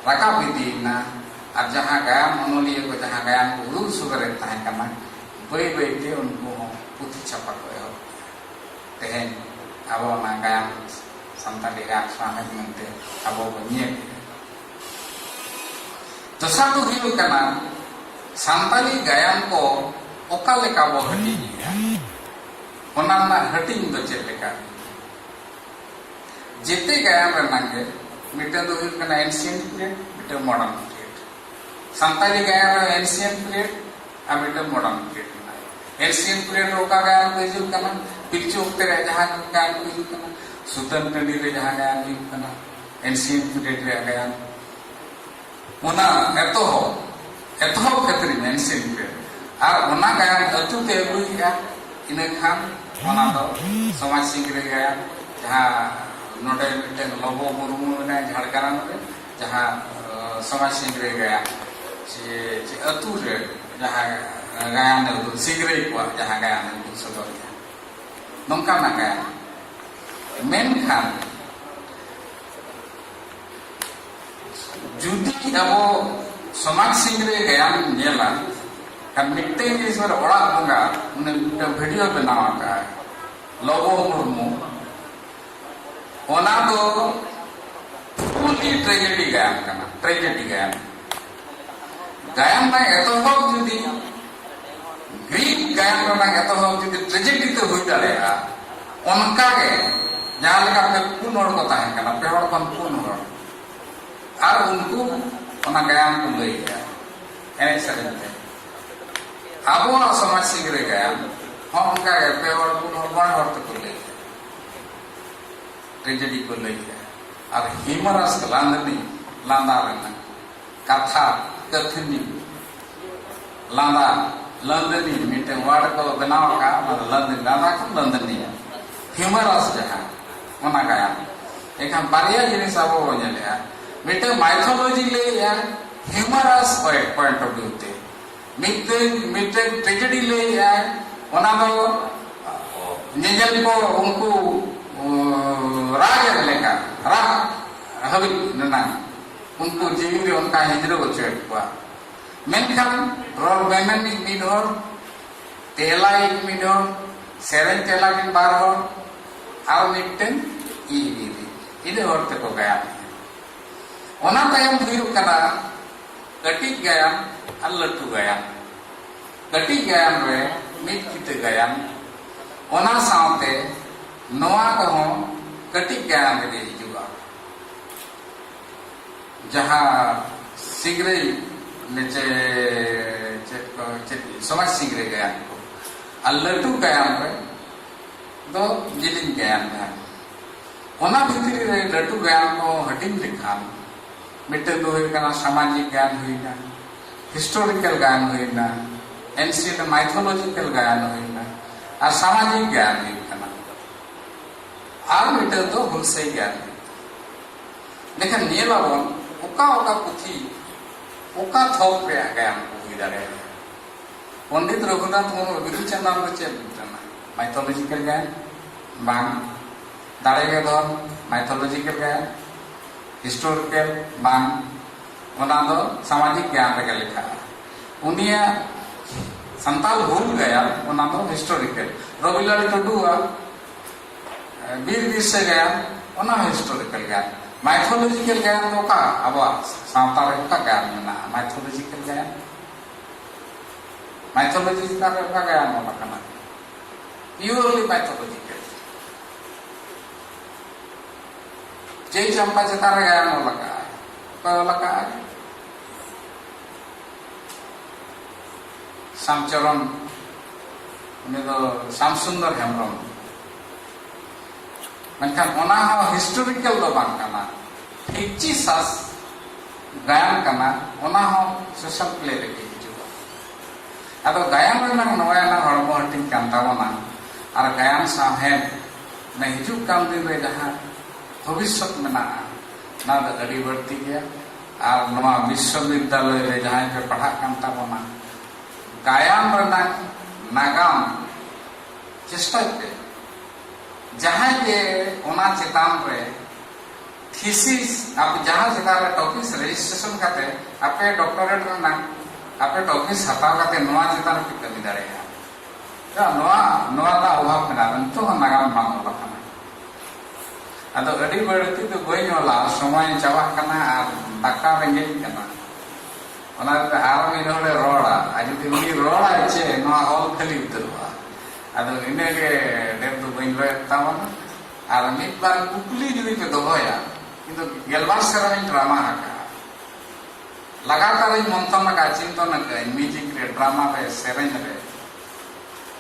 ᱨᱟᱠᱟᱵ ᱤᱫᱤᱭᱮᱱᱟ᱾ ᱟᱨ ᱡᱟᱦᱟᱸ ᱜᱟᱭᱟᱱ ᱚᱱᱚᱞᱤᱭᱟᱹ ᱠᱚ ᱡᱟᱦᱟᱸ ᱜᱟᱭᱟᱱ ᱠᱚ ᱩᱫᱩᱜ ᱥᱚᱫᱚᱨᱮᱫ ᱛᱟᱦᱮᱸ ᱠᱟᱱᱟ, ᱵᱟᱹᱭ ᱵᱟᱹᱭᱛᱮ ᱩᱱᱠᱩ ᱦᱚᱸ ᱯᱩᱛᱷᱤ ᱪᱷᱟᱯᱟ ᱠᱚ ᱮᱦᱚᱵ ᱛᱮᱦᱮᱧ ᱟᱵᱚ ᱚᱱᱟ ᱜᱟᱭᱟᱱ, ᱥᱟᱱᱛᱟᱲᱤ ᱜᱟᱭᱟᱱ ᱥᱟᱶᱦᱮᱫ ᱢᱮᱱᱛᱮ ᱟᱵᱚ ᱵᱚᱱ ᱧᱮᱞ ᱮᱫᱟ᱾ ᱫᱚᱥᱟᱨ ᱫᱚ ᱦᱩᱭᱩᱜ ᱠᱟᱱᱟ, ᱥᱟᱱᱛᱟᱲᱤ ᱜᱟᱭᱟᱱ ᱠᱚ ᱚᱠᱟ ᱞᱮᱠᱟ ᱵᱚ ᱦᱟᱹᱴᱤᱧᱮᱜᱼᱟ, ᱚᱱᱟ ᱨᱮᱱᱟᱜ ᱦᱟᱹᱴᱤᱧ ᱫᱚ ᱪᱮᱫ ᱞᱮᱠᱟ? ᱡᱮᱛᱮ ᱜᱟᱭᱟᱱ ᱨᱮᱱᱟᱜ ᱜᱮ ᱢᱤᱫᱴᱟᱝ ᱫᱚ ᱦᱩᱭᱩᱜ ᱠᱟᱱᱟ ancient period, ᱢᱤᱫᱴᱟᱝ modern period᱾ ᱥᱟᱱᱛᱟᱲᱤ ᱜᱟᱭᱟᱱ ᱨᱮ ancient period ᱟᱨ ᱢᱤᱫᱴᱟᱝ modern period ᱢᱮᱱᱟᱜᱼᱟ᱾ Ancient period ᱨᱮ ᱚᱠᱟ ᱜᱟᱭᱟᱱ ᱠᱚ ᱦᱤᱡᱩᱜ ᱠᱟᱱᱟ? ᱯᱤᱞᱪᱩ ᱚᱠᱛᱮ ᱨᱮ ᱡᱟᱦᱟᱸ ᱜᱟᱭᱟᱱ ᱠᱚ ᱦᱤᱡᱩᱜ ᱠᱟᱱᱟ, ᱥᱩᱛᱟᱹᱱ ᱴᱟᱺᱰᱤ ᱨᱮ ᱡᱟᱦᱟᱸ ᱜᱟᱭᱟᱱ ᱦᱩᱭᱩᱜ ᱠᱟᱱᱟ, ancient period ᱨᱮᱭᱟᱜ ᱜᱟᱭᱟᱱ᱾ ᱚᱱᱟ ᱮᱛᱚᱦᱚᱵ, ᱮᱛᱚᱦᱚᱵ ᱠᱷᱟᱹᱛᱤᱨ ancient period᱾ ᱟᱨ ᱚᱱᱟ ᱜᱟᱭᱟᱱ ᱟᱹᱛᱩ ᱛᱮ ᱟᱹᱜᱩᱭᱮᱫᱼᱟ, ᱤᱱᱟᱹ ᱠᱷᱟᱱ ᱚᱱᱟ ᱫᱚ ᱥᱚᱢᱟᱡᱽ ᱥᱤᱝᱨᱟᱹᱭ ᱜᱟᱭᱟᱱ, ᱡᱟᱦᱟᱸ ᱱᱚᱰᱮ ᱢᱤᱫᱴᱮᱱ ᱞᱚᱵᱚ ᱢᱩᱨᱢᱩ ᱢᱮᱱᱟᱭᱟ ᱡᱷᱟᱲᱜᱨᱟᱢ ᱨᱮ, ᱡᱟᱦᱟᱸ, ᱮ, ᱥᱚᱢᱟᱡᱽ ᱥᱤᱝᱨᱟᱹᱭ ᱜᱟᱭᱟᱱ, ᱪᱮ, ᱪᱮ ᱟᱹᱛᱩ ᱨᱮ ᱡᱟᱦᱟᱸ ᱜᱟᱭᱟᱱ ᱮ ᱩᱫᱩᱜ, ᱥᱤᱝᱨᱟᱹᱭ ᱠᱚᱣᱟᱜ ᱡᱟᱦᱟᱸ ᱜᱟᱭᱟᱱ ᱮ ᱩᱫᱩᱜ ᱥᱚᱫᱚᱨᱮᱜᱼᱟ, ᱱᱚᱝᱠᱟᱱᱟᱜ ᱜᱟᱭᱟᱱ᱾ ᱢᱮᱱᱠᱷᱟᱱ ᱡᱩᱫᱤ ᱟᱵᱚ ᱥᱚᱢᱟᱡᱽ ᱥᱤᱝᱨᱟᱹᱭ ᱜᱟᱭᱟᱱ ᱧᱮᱞᱟ, ᱠᱷᱟᱱ ᱢᱤᱫᱴᱮᱱ ᱡᱤᱱᱤᱥ ᱵᱚᱞᱮ ᱚᱲᱟᱜ ᱵᱚᱸᱜᱟ, ᱩᱱᱤ ᱢᱤᱫᱴᱮᱱ video ᱵᱮᱱᱟᱣ ᱟᱠᱟᱫᱼᱟᱭ ᱞᱚᱵᱚ ᱢᱩᱨᱢᱩ, ᱚᱱᱟ ᱫᱚ fully tragedy ᱜᱟᱭᱟᱱ ᱠᱟᱱᱟ, tragedy ᱜᱟᱭᱟᱱ᱾ ᱜᱟᱭᱟᱱ ᱨᱮᱱᱟᱜ ᱮᱛᱚᱦᱚᱵ ᱡᱩᱫᱤ, ᱜᱨᱤᱠ ᱜᱟᱭᱟᱱ ᱨᱮᱱᱟᱜ ᱮᱛᱚᱦᱚᱵ ᱡᱩᱫᱤ tragedy ᱛᱮ ᱦᱩᱭ ᱫᱟᱲᱮᱭᱟᱜᱼᱟ, ᱚᱱᱠᱟ ᱜᱮ ᱡᱟᱦᱟᱸ ᱞᱮᱠᱟ ᱯᱮ ᱯᱩᱱ ᱦᱚᱲ ᱠᱚ ᱛᱟᱦᱮᱸ ᱠᱟᱱᱟ, ᱯᱮ ᱦᱚᱲ ᱠᱷᱚᱱ ᱯᱩᱱ ᱦᱚᱲ, ᱟᱨ ᱩᱱᱠᱩ ᱚᱱᱟ ᱜᱟᱭᱟᱱ ᱠᱚ ᱞᱟᱹᱭᱮᱜᱼᱟ ᱮᱱᱮᱡ ᱥᱮᱨᱮᱧ ᱛᱮ᱾ ᱟᱵᱚᱣᱟᱜ ᱥᱚᱢᱟᱡᱽ ᱥᱤᱝᱨᱟᱹᱭ ᱜᱟᱭᱟᱱ ᱦᱚᱸ ᱚᱱᱠᱟ ᱜᱮ ᱯᱮ ᱦᱚᱲ, ᱯᱩᱱ ᱦᱚᱲ, ᱢᱚᱬᱮ ᱦᱚᱲ ᱛᱮᱠᱚ ᱞᱟᱹᱭᱮᱜᱼᱟ, tragedy ᱠᱚ ᱞᱟᱹᱭᱮᱜᱼᱟ᱾ ᱟᱨ humorous, ᱞᱟᱸᱫᱟᱱᱤ, ᱞᱟᱸᱫᱟ ᱨᱮᱱᱟᱜ ᱠᱟᱛᱷᱟ, ᱠᱟᱹᱛᱷᱱᱤ, ᱞᱟᱸᱫᱟ, ᱞᱟᱸᱫᱟᱱᱤ ᱢᱤᱫᱴᱮᱱ word ᱠᱚ ᱵᱮᱱᱟᱣ ᱟᱠᱟᱫᱼᱟ, ᱚᱱᱟ ᱫᱚ ᱞᱟᱸᱫᱟᱱᱤ, ᱞᱟᱸᱫᱟ ᱠᱷᱚᱱ ᱞᱟᱸᱫᱟᱱᱤ, humorous ᱡᱟᱦᱟᱸ, ᱚᱱᱟ ᱜᱟᱭᱟᱱ᱾ ᱮᱱᱠᱷᱟᱱ ᱵᱟᱨᱭᱟ ᱡᱤᱱᱤᱥ ᱟᱵᱚ ᱵᱚᱱ ᱧᱮᱞᱮᱜᱼᱟ, ᱢᱤᱫᱴᱮᱱ mythology ᱞᱟᱹᱭᱮᱜᱼᱟ humorous point, point of view ᱛᱮ, ᱢᱤᱫᱴᱮᱱ, ᱢᱤᱫᱴᱮᱱ tragedy ᱞᱟᱹᱭᱮᱜᱼᱟᱭ, ᱚᱱᱟ ᱫᱚ ᱧᱮᱧᱮᱞ ᱠᱚ ᱩᱱᱠᱩ, ᱩᱸ, ᱨᱟᱜ ᱮᱫ ᱞᱮᱠᱟ, ᱨᱟᱜ ᱦᱟᱹᱵᱤᱡ ᱨᱮᱱᱟᱜ ᱩᱱᱠᱩ ᱡᱤᱣᱤ ᱨᱮ ᱚᱱᱠᱟ ᱦᱤᱸᱫᱽᱨᱟᱹᱣ ᱦᱚᱪᱚᱭᱮᱫ ᱠᱚᱣᱟ᱾ ᱢᱮᱱᱠᱷᱟᱱ ᱨᱚᱲ ᱢᱮᱢᱮᱱᱤᱡ ᱢᱤᱫ ᱦᱚᱲ, ᱛᱮᱞᱟᱭᱤᱡ ᱢᱤᱫ ᱦᱚᱲ, ᱥᱮᱨᱮᱧ ᱛᱮᱞᱟ ᱠᱤᱱ ᱵᱟᱨ ᱦᱚᱲ, ᱟᱨ ᱢᱤᱫᱴᱮᱱ ᱤᱧ ᱤᱫᱤ, ᱤᱱᱟᱹ ᱦᱚᱲ ᱛᱮᱠᱚ ᱜᱟᱭᱟᱱ᱾ ᱚᱱᱟ ᱛᱟᱭᱚᱢ ᱦᱩᱭᱩᱜ ᱠᱟᱱᱟ ᱠᱟᱹᱴᱤᱡ ᱜᱟᱭᱟᱱ ᱟᱨ ᱞᱟᱹᱴᱩ ᱜᱟᱭᱟᱱ᱾ ᱠᱟᱹᱴᱤᱡ ᱜᱟᱭᱟᱱ ᱨᱮ ᱢᱤᱫ ᱠᱤᱛᱟᱹ ᱜᱟᱭᱟᱱ, ᱚᱱᱟ ᱥᱟᱶᱛᱮ ᱱᱚᱣᱟ ᱠᱚᱦᱚᱸ ᱠᱟᱹᱴᱤᱡ ᱜᱟᱭᱟᱱ ᱨᱮᱜᱮ ᱦᱤᱡᱩᱜᱼᱟ᱾ ᱡᱟᱦᱟᱸ ᱥᱤᱝᱨᱟᱹᱭ ᱪᱮ ᱪᱮᱫ ᱠᱚ, ᱪᱮᱫ ᱥᱚᱢᱟᱡᱽ ᱥᱤᱝᱨᱟᱹᱭ ᱜᱟᱭᱟᱱ ᱠᱚ, ᱟᱨ ᱞᱟᱹᱴᱩ ᱜᱟᱭᱟᱱ ᱨᱮ ᱫᱚ ᱡᱮᱞᱮᱧ ᱜᱟᱭᱟᱱ ᱡᱟᱦᱟᱸ᱾ ᱚᱱᱟ ᱵᱷᱤᱛᱨᱤ ᱨᱮ ᱞᱟᱹᱴᱩ ᱜᱟᱭᱟᱱ ᱠᱚ ᱦᱟᱹᱴᱤᱧ ᱞᱮᱠᱷᱟᱱ, ᱢᱤᱫᱴᱟᱝ ᱫᱚ ᱦᱩᱭᱩᱜ ᱠᱟᱱᱟ ᱥᱟᱢᱟᱡᱤᱠ ᱜᱟᱭᱟᱱ ᱦᱩᱭᱱᱟ, ᱦᱤᱥᱴᱳᱨᱤᱠᱮᱞ ᱜᱟᱭᱟᱱ ᱦᱩᱭᱱᱟ, ᱮᱱᱥᱤᱭᱮᱱᱴ ᱢᱟᱭᱛᱷᱳᱞᱚᱡᱤᱠᱮᱞ ᱜᱟᱭᱟᱱ ᱦᱩᱭᱱᱟ, ᱟᱨ ᱥᱟᱢᱟᱡᱤᱠ ᱜᱟᱭᱟᱱ ᱦᱩᱭᱩᱜ ᱠᱟᱱᱟ᱾ ᱟᱨ ᱢᱤᱫᱴᱟᱝ ᱫᱚ ᱦᱩᱞᱥᱟᱹᱭ ᱜᱟᱭᱟᱱ ᱦᱩᱭᱱᱟ᱾ ᱮᱸᱰᱮᱠᱷᱟᱱ ᱧᱮᱞ ᱟᱵᱚᱱ ᱚᱠᱟ ᱚᱠᱟ ᱯᱩᱛᱷᱤ ᱚᱠᱟ ᱛᱷᱚᱠ ᱨᱮᱭᱟᱜ ᱜᱟᱭᱟᱱ ᱠᱚ ᱦᱩᱭ ᱫᱟᱲᱮᱭᱟᱜᱼᱟ᱾ ᱯᱚᱱᱰᱤᱛ ᱨᱚᱜᱷᱩᱱᱟᱛᱷ ᱢᱩᱨᱢᱩ ᱵᱤᱫᱩ ᱪᱟᱸᱫᱟᱱ ᱫᱚ ᱪᱮᱫ ᱠᱟᱱᱟ? ᱢᱟᱭᱛᱷᱳᱞᱚᱡᱤᱠᱮᱞ ᱜᱟᱭᱟᱱ? ᱵᱟᱝ᱾ ᱫᱟᱲᱮ ᱜᱮ ᱫᱷᱚᱱ, ᱢᱟᱭᱛᱷᱳᱞᱚᱡᱤᱠᱮᱞ ᱜᱟᱭᱟᱱ? ᱦᱤᱥᱴᱳᱨᱤᱠᱮᱞ? ᱵᱟᱝ᱾ ᱚᱱᱟ ᱫᱚ ᱥᱟᱢᱟᱡᱤᱠ ᱜᱟᱭᱟᱱ ᱨᱮᱜᱮ ᱞᱮᱠᱷᱟᱜᱼᱟ᱾ ᱩᱱᱤᱭᱟᱜ ᱥᱟᱱᱛᱟᱞ ᱦᱩᱞ ᱜᱟᱭᱟᱱ, ᱚᱱᱟ ᱫᱚ ᱦᱤᱥᱴᱳᱨᱤᱠᱮᱞ᱾ ᱨᱚᱵᱤᱞᱟᱞ ᱴᱩᱰᱩᱣᱟᱜ ᱵᱤᱨ ᱵᱤᱨᱥᱟᱹ ᱜᱟᱭᱟᱱ, ᱚᱱᱟ ᱦᱚᱸ ᱦᱤᱥᱴᱳᱨᱤᱠᱮᱞ ᱜᱟᱭᱟᱱ᱾ ᱢᱟᱭᱛᱷᱳᱞᱚᱡᱤᱠᱮᱞ ᱜᱟᱭᱟᱱ ᱫᱚ ᱚᱠᱟ ᱟᱵᱚᱣᱟᱜ ᱥᱟᱶᱛᱟ ᱨᱮ ᱚᱠᱟ ᱜᱟᱭᱟᱱ ᱢᱮᱱᱟᱜᱼᱟ? ᱢᱟᱭᱛᱷᱳᱞᱚᱡᱤᱠᱮᱞ ᱜᱟᱭᱟᱱ, ᱢᱟᱭᱛᱷᱳᱞᱚᱡᱤ ᱪᱮᱛᱟᱱ ᱨᱮ ᱚᱠᱟ ᱜᱟᱭᱟᱱ ᱚᱞ ᱟᱠᱟᱱᱟ? ᱯᱤᱭᱳᱨᱞᱤ ᱢᱟᱭᱛᱷᱳᱞᱚᱡᱤᱠᱮᱞ᱾ ᱡᱮᱭ ᱪᱟᱢᱯᱟ ᱪᱮᱛᱟᱱ ᱨᱮ ᱜᱟᱭᱟᱱ ᱚᱞ ᱟᱠᱟᱫᱼᱟᱭ, ᱚᱠᱚᱭ ᱚᱞ ᱟᱠᱟᱫᱼᱟᱭ? ᱥᱟᱢᱪᱚᱨᱚᱱ, ᱩᱱᱤ ᱫᱚ ᱥᱟᱢᱥᱩᱱᱫᱚᱨ ᱦᱮᱢᱵᱨᱚᱢ᱾ ᱢᱮᱱᱠᱷᱟᱱ ᱚᱱᱟ ᱦᱚᱸ ᱦᱤᱥᱴᱳᱨᱤᱠᱮᱞ ᱫᱚ ᱵᱟᱝ ᱠᱟᱱᱟ, ᱯᱷᱤᱠᱪᱤᱥᱟᱥ ᱜᱟᱭᱟᱱ ᱠᱟᱱᱟ, ᱚᱱᱟ ᱦᱚᱸ ᱥᱳᱥᱟᱞ ᱯᱞᱮ ᱨᱮᱜᱮ ᱦᱤᱡᱩᱜᱼᱟ᱾ ᱟᱫᱚ ᱜᱟᱭᱟᱱ ᱨᱮᱱᱟᱜ ᱱᱚᱣᱟ ᱨᱮᱱᱟᱜ ᱦᱚᱲᱢᱚ ᱦᱟᱹᱴᱤᱧ ᱠᱟᱱ ᱛᱟᱵᱚᱱᱟ, ᱟᱨ ᱜᱟᱭᱟᱱ ᱥᱟᱶᱦᱮᱫ ᱢᱟᱱᱮ ᱦᱤᱡᱩᱜ ᱠᱟᱱ ᱫᱤᱱ ᱨᱮ ᱡᱟᱦᱟᱸ ᱵᱷᱚᱵᱤᱥᱥᱚᱛ ᱢᱮᱱᱟᱜᱼᱟ, ᱚᱱᱟ ᱫᱚ ᱟᱹᱰᱤ ᱵᱟᱹᱲᱛᱤ ᱜᱮᱭᱟ᱾ ᱟᱨ ᱱᱚᱣᱟ ᱵᱤᱥᱥᱚᱵᱤᱫᱽᱫᱟᱞᱚᱭ ᱨᱮ ᱡᱟᱦᱟᱸᱭ ᱯᱮ ᱯᱟᱲᱦᱟᱜ ᱠᱟᱱ ᱛᱟᱵᱚᱱᱟ, ᱜᱟᱭᱟᱱ ᱨᱮᱱᱟᱜ ᱱᱟᱜᱟᱢ ᱪᱮᱥᱴᱟᱭ ᱯᱮ᱾ ᱡᱟᱦᱟᱸᱭ ᱜᱮ ᱚᱱᱟ ᱪᱮᱛᱟᱱ ᱨᱮ ᱛᱷᱤᱥᱤᱥ, ᱟᱯᱮ ᱡᱟᱦᱟᱸ ᱪᱮᱛᱟᱱ ᱨᱮ ᱴᱚᱯᱤᱠᱥ ᱨᱮᱡᱤᱥᱴᱨᱮᱥᱚᱱ ᱠᱟᱛᱮ ᱟᱯᱮ ᱰᱚᱠᱴᱚᱨᱮᱴ ᱨᱮᱱᱟᱜ ᱟᱯᱮ ᱴᱚᱯᱤᱠᱥ ᱦᱟᱛᱟᱣ ᱠᱟᱛᱮ ᱱᱚᱣᱟ ᱪᱮᱛᱟᱱ ᱨᱮᱯᱮ ᱠᱟᱹᱢᱤ ᱫᱟᱲᱮᱭᱟᱜᱼᱟ᱾ ᱱᱚᱣᱟ ᱱᱚᱣᱟ ᱨᱮᱱᱟᱜ ᱚᱵᱷᱟᱵ ᱢᱮᱱᱟᱜᱼᱟ, ᱱᱤᱛᱚᱜ ᱦᱚᱸ ᱱᱟᱜᱟᱢ ᱵᱟᱝ ᱚᱞ ᱟᱠᱟᱱᱟ᱾ ᱟᱫᱚ ᱟᱹᱰᱤ ᱵᱟᱹᱲᱛᱤ ᱫᱚ ᱵᱟᱹᱧ ᱚᱞᱟ, ᱥᱚᱢᱚᱭ ᱪᱟᱵᱟᱜ ᱠᱟᱱᱟ ᱟᱨ ᱫᱟᱠᱟ ᱨᱮᱸᱜᱮᱡ ᱠᱟᱱᱟ᱾ ᱚᱱᱟᱛᱮ ᱟᱨ ᱢᱤᱫ ᱦᱚᱲᱮ ᱨᱚᱲᱟ, ᱟᱨ ᱡᱩᱫᱤ ᱩᱱᱤ ᱨᱚᱲᱟᱭ ᱪᱮ, ᱱᱚᱣᱟ ᱚᱞ ᱠᱷᱟᱹᱞᱤ ᱩᱛᱟᱹᱨᱚᱜᱼᱟ᱾ ᱟᱫᱚ ᱤᱱᱟᱹᱜᱮ, ᱰᱷᱮᱨ ᱫᱚ ᱵᱟᱹᱧ ᱨᱚᱲᱮᱫ ᱛᱟᱵᱚᱱᱟ᱾ ᱟᱨ ᱢᱤᱫ ᱵᱟᱨ ᱠᱩᱠᱞᱤ ᱡᱩᱫᱤ ᱯᱮ ᱫᱚᱦᱚᱭᱟ, ᱤᱧ ᱫᱚ ᱜᱮᱞᱵᱟᱨ ᱥᱮᱨᱢᱟᱧ ᱰᱨᱟᱢᱟ ᱟᱠᱟᱫᱼᱟ᱾ ᱞᱟᱜᱟᱛᱟᱨᱤᱧ ᱢᱚᱱᱛᱷᱚᱱ ᱟᱠᱟᱫᱼᱟ, ᱪᱤᱱᱛᱚᱱ ᱟᱠᱟᱫᱼᱟᱹᱧ, ᱢᱤᱭᱩᱡᱤᱠ ᱨᱮ, ᱰᱨᱟᱢᱟ ᱨᱮ, ᱥᱮᱨᱮᱧ ᱨᱮ᱾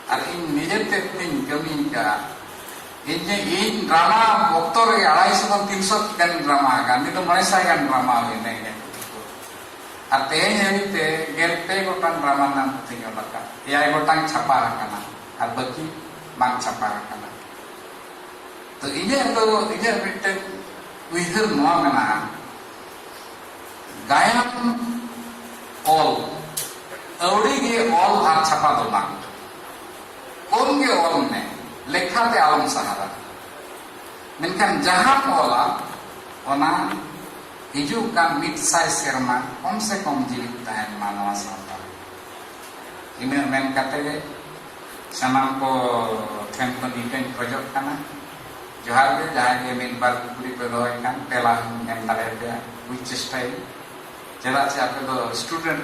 ᱟᱨ ᱤᱧ ᱱᱤᱡᱮ ᱛᱮ ᱛᱤᱧ ᱠᱟᱹᱢᱤ ᱟᱠᱟᱫᱼᱟ᱾ ᱤᱧ ᱡᱮ ᱤᱧ ᱰᱨᱟᱢᱟ ᱚᱠᱛᱚ ᱨᱮ ᱟᱲᱟᱭᱥᱚ ᱠᱷᱚᱱ ᱛᱤᱱᱥᱚ ᱜᱟᱱ ᱰᱨᱟᱢᱟ ᱟᱠᱟᱫᱼᱟ, ᱱᱤᱛ ᱫᱚ ᱢᱚᱬᱮ ᱥᱟᱭ ᱜᱟᱱ ᱰᱨᱟᱢᱟ ᱦᱩᱭᱱᱟ ᱤᱧᱟᱹᱜ ᱯᱩᱛᱷᱤ ᱠᱚ᱾ ᱟᱨ ᱛᱮᱦᱮᱧ ᱦᱟᱹᱵᱤᱡ ᱛᱮ ᱜᱮᱞ ᱯᱮ ᱜᱚᱴᱟᱝ ᱰᱨᱟᱢᱟ ᱨᱮᱱᱟᱜ ᱯᱩᱛᱷᱤᱧ ᱚᱞ ᱟᱠᱟᱫᱼᱟ, ᱮᱭᱟᱭ ᱜᱚᱴᱟᱝ ᱪᱷᱟᱯᱟ ᱟᱠᱟᱱᱟ ᱟᱨ ᱵᱟᱹᱠᱤ ᱵᱟᱝ ᱪᱷᱟᱯᱟ ᱟᱠᱟᱱᱟ᱾ ᱛᱚ ᱤᱧᱟᱹᱜ ᱫᱚ, ᱤᱧᱟᱹᱜ ᱢᱤᱫᱴᱮᱱ ᱩᱭᱦᱟᱹᱨ ᱱᱚᱣᱟ ᱢᱮᱱᱟᱜᱼᱟ, ᱜᱟᱭᱟᱱ ᱚᱞ, ᱟᱹᱣᱲᱤ ᱜᱮ ᱚᱞ ᱟᱨ ᱪᱷᱟᱯᱟ ᱫᱚ ᱵᱟᱝ, ᱠᱚᱢ ᱜᱮ ᱚᱞ ᱢᱮ, ᱞᱮᱠᱷᱟ ᱛᱮ ᱟᱞᱚᱢ ᱥᱟᱦᱟᱨᱟ᱾ ᱢᱮᱱᱠᱷᱟᱱ ᱡᱟᱦᱟᱸᱢ ᱚᱞᱟ, ᱚᱱᱟ ᱦᱤᱡᱩᱜ ᱠᱟᱱ ᱢᱤᱫ ᱥᱟᱭ ᱥᱮᱨᱢᱟ ᱠᱚᱢ ᱥᱮ ᱠᱚᱢ ᱡᱤᱣᱤᱫ ᱛᱟᱦᱮᱱ ᱢᱟ ᱱᱚᱣᱟ ᱥᱟᱶᱛᱟ ᱨᱮ᱾ ᱤᱱᱟᱹᱜ ᱢᱮᱱ ᱠᱟᱛᱮ ᱜᱮ ᱥᱟᱱᱟᱢ ᱠᱚ ᱴᱷᱮᱱ ᱠᱷᱚᱱ ᱤᱠᱟᱹᱧ ᱠᱷᱚᱡᱚᱜ ᱠᱟᱱᱟ᱾ ᱡᱚᱦᱟᱨ ᱜᱮ, ᱡᱟᱦᱟᱸᱭ ᱜᱮ ᱢᱤᱫ ᱵᱟᱨ ᱠᱩᱠᱞᱤ ᱯᱮ ᱫᱚᱦᱚᱭ ᱠᱷᱟᱱ ᱛᱮᱞᱟ ᱦᱚᱸᱧ ᱮᱢ ᱫᱟᱲᱮᱭᱟᱯᱮᱭᱟ, ᱵᱩᱡᱽ ᱪᱮᱥᱴᱟᱭᱟᱹᱧ᱾ ᱪᱮᱫᱟᱜ ᱥᱮ ᱟᱯᱮ ᱫᱚ ᱥᱴᱩᱰᱮᱱᱴ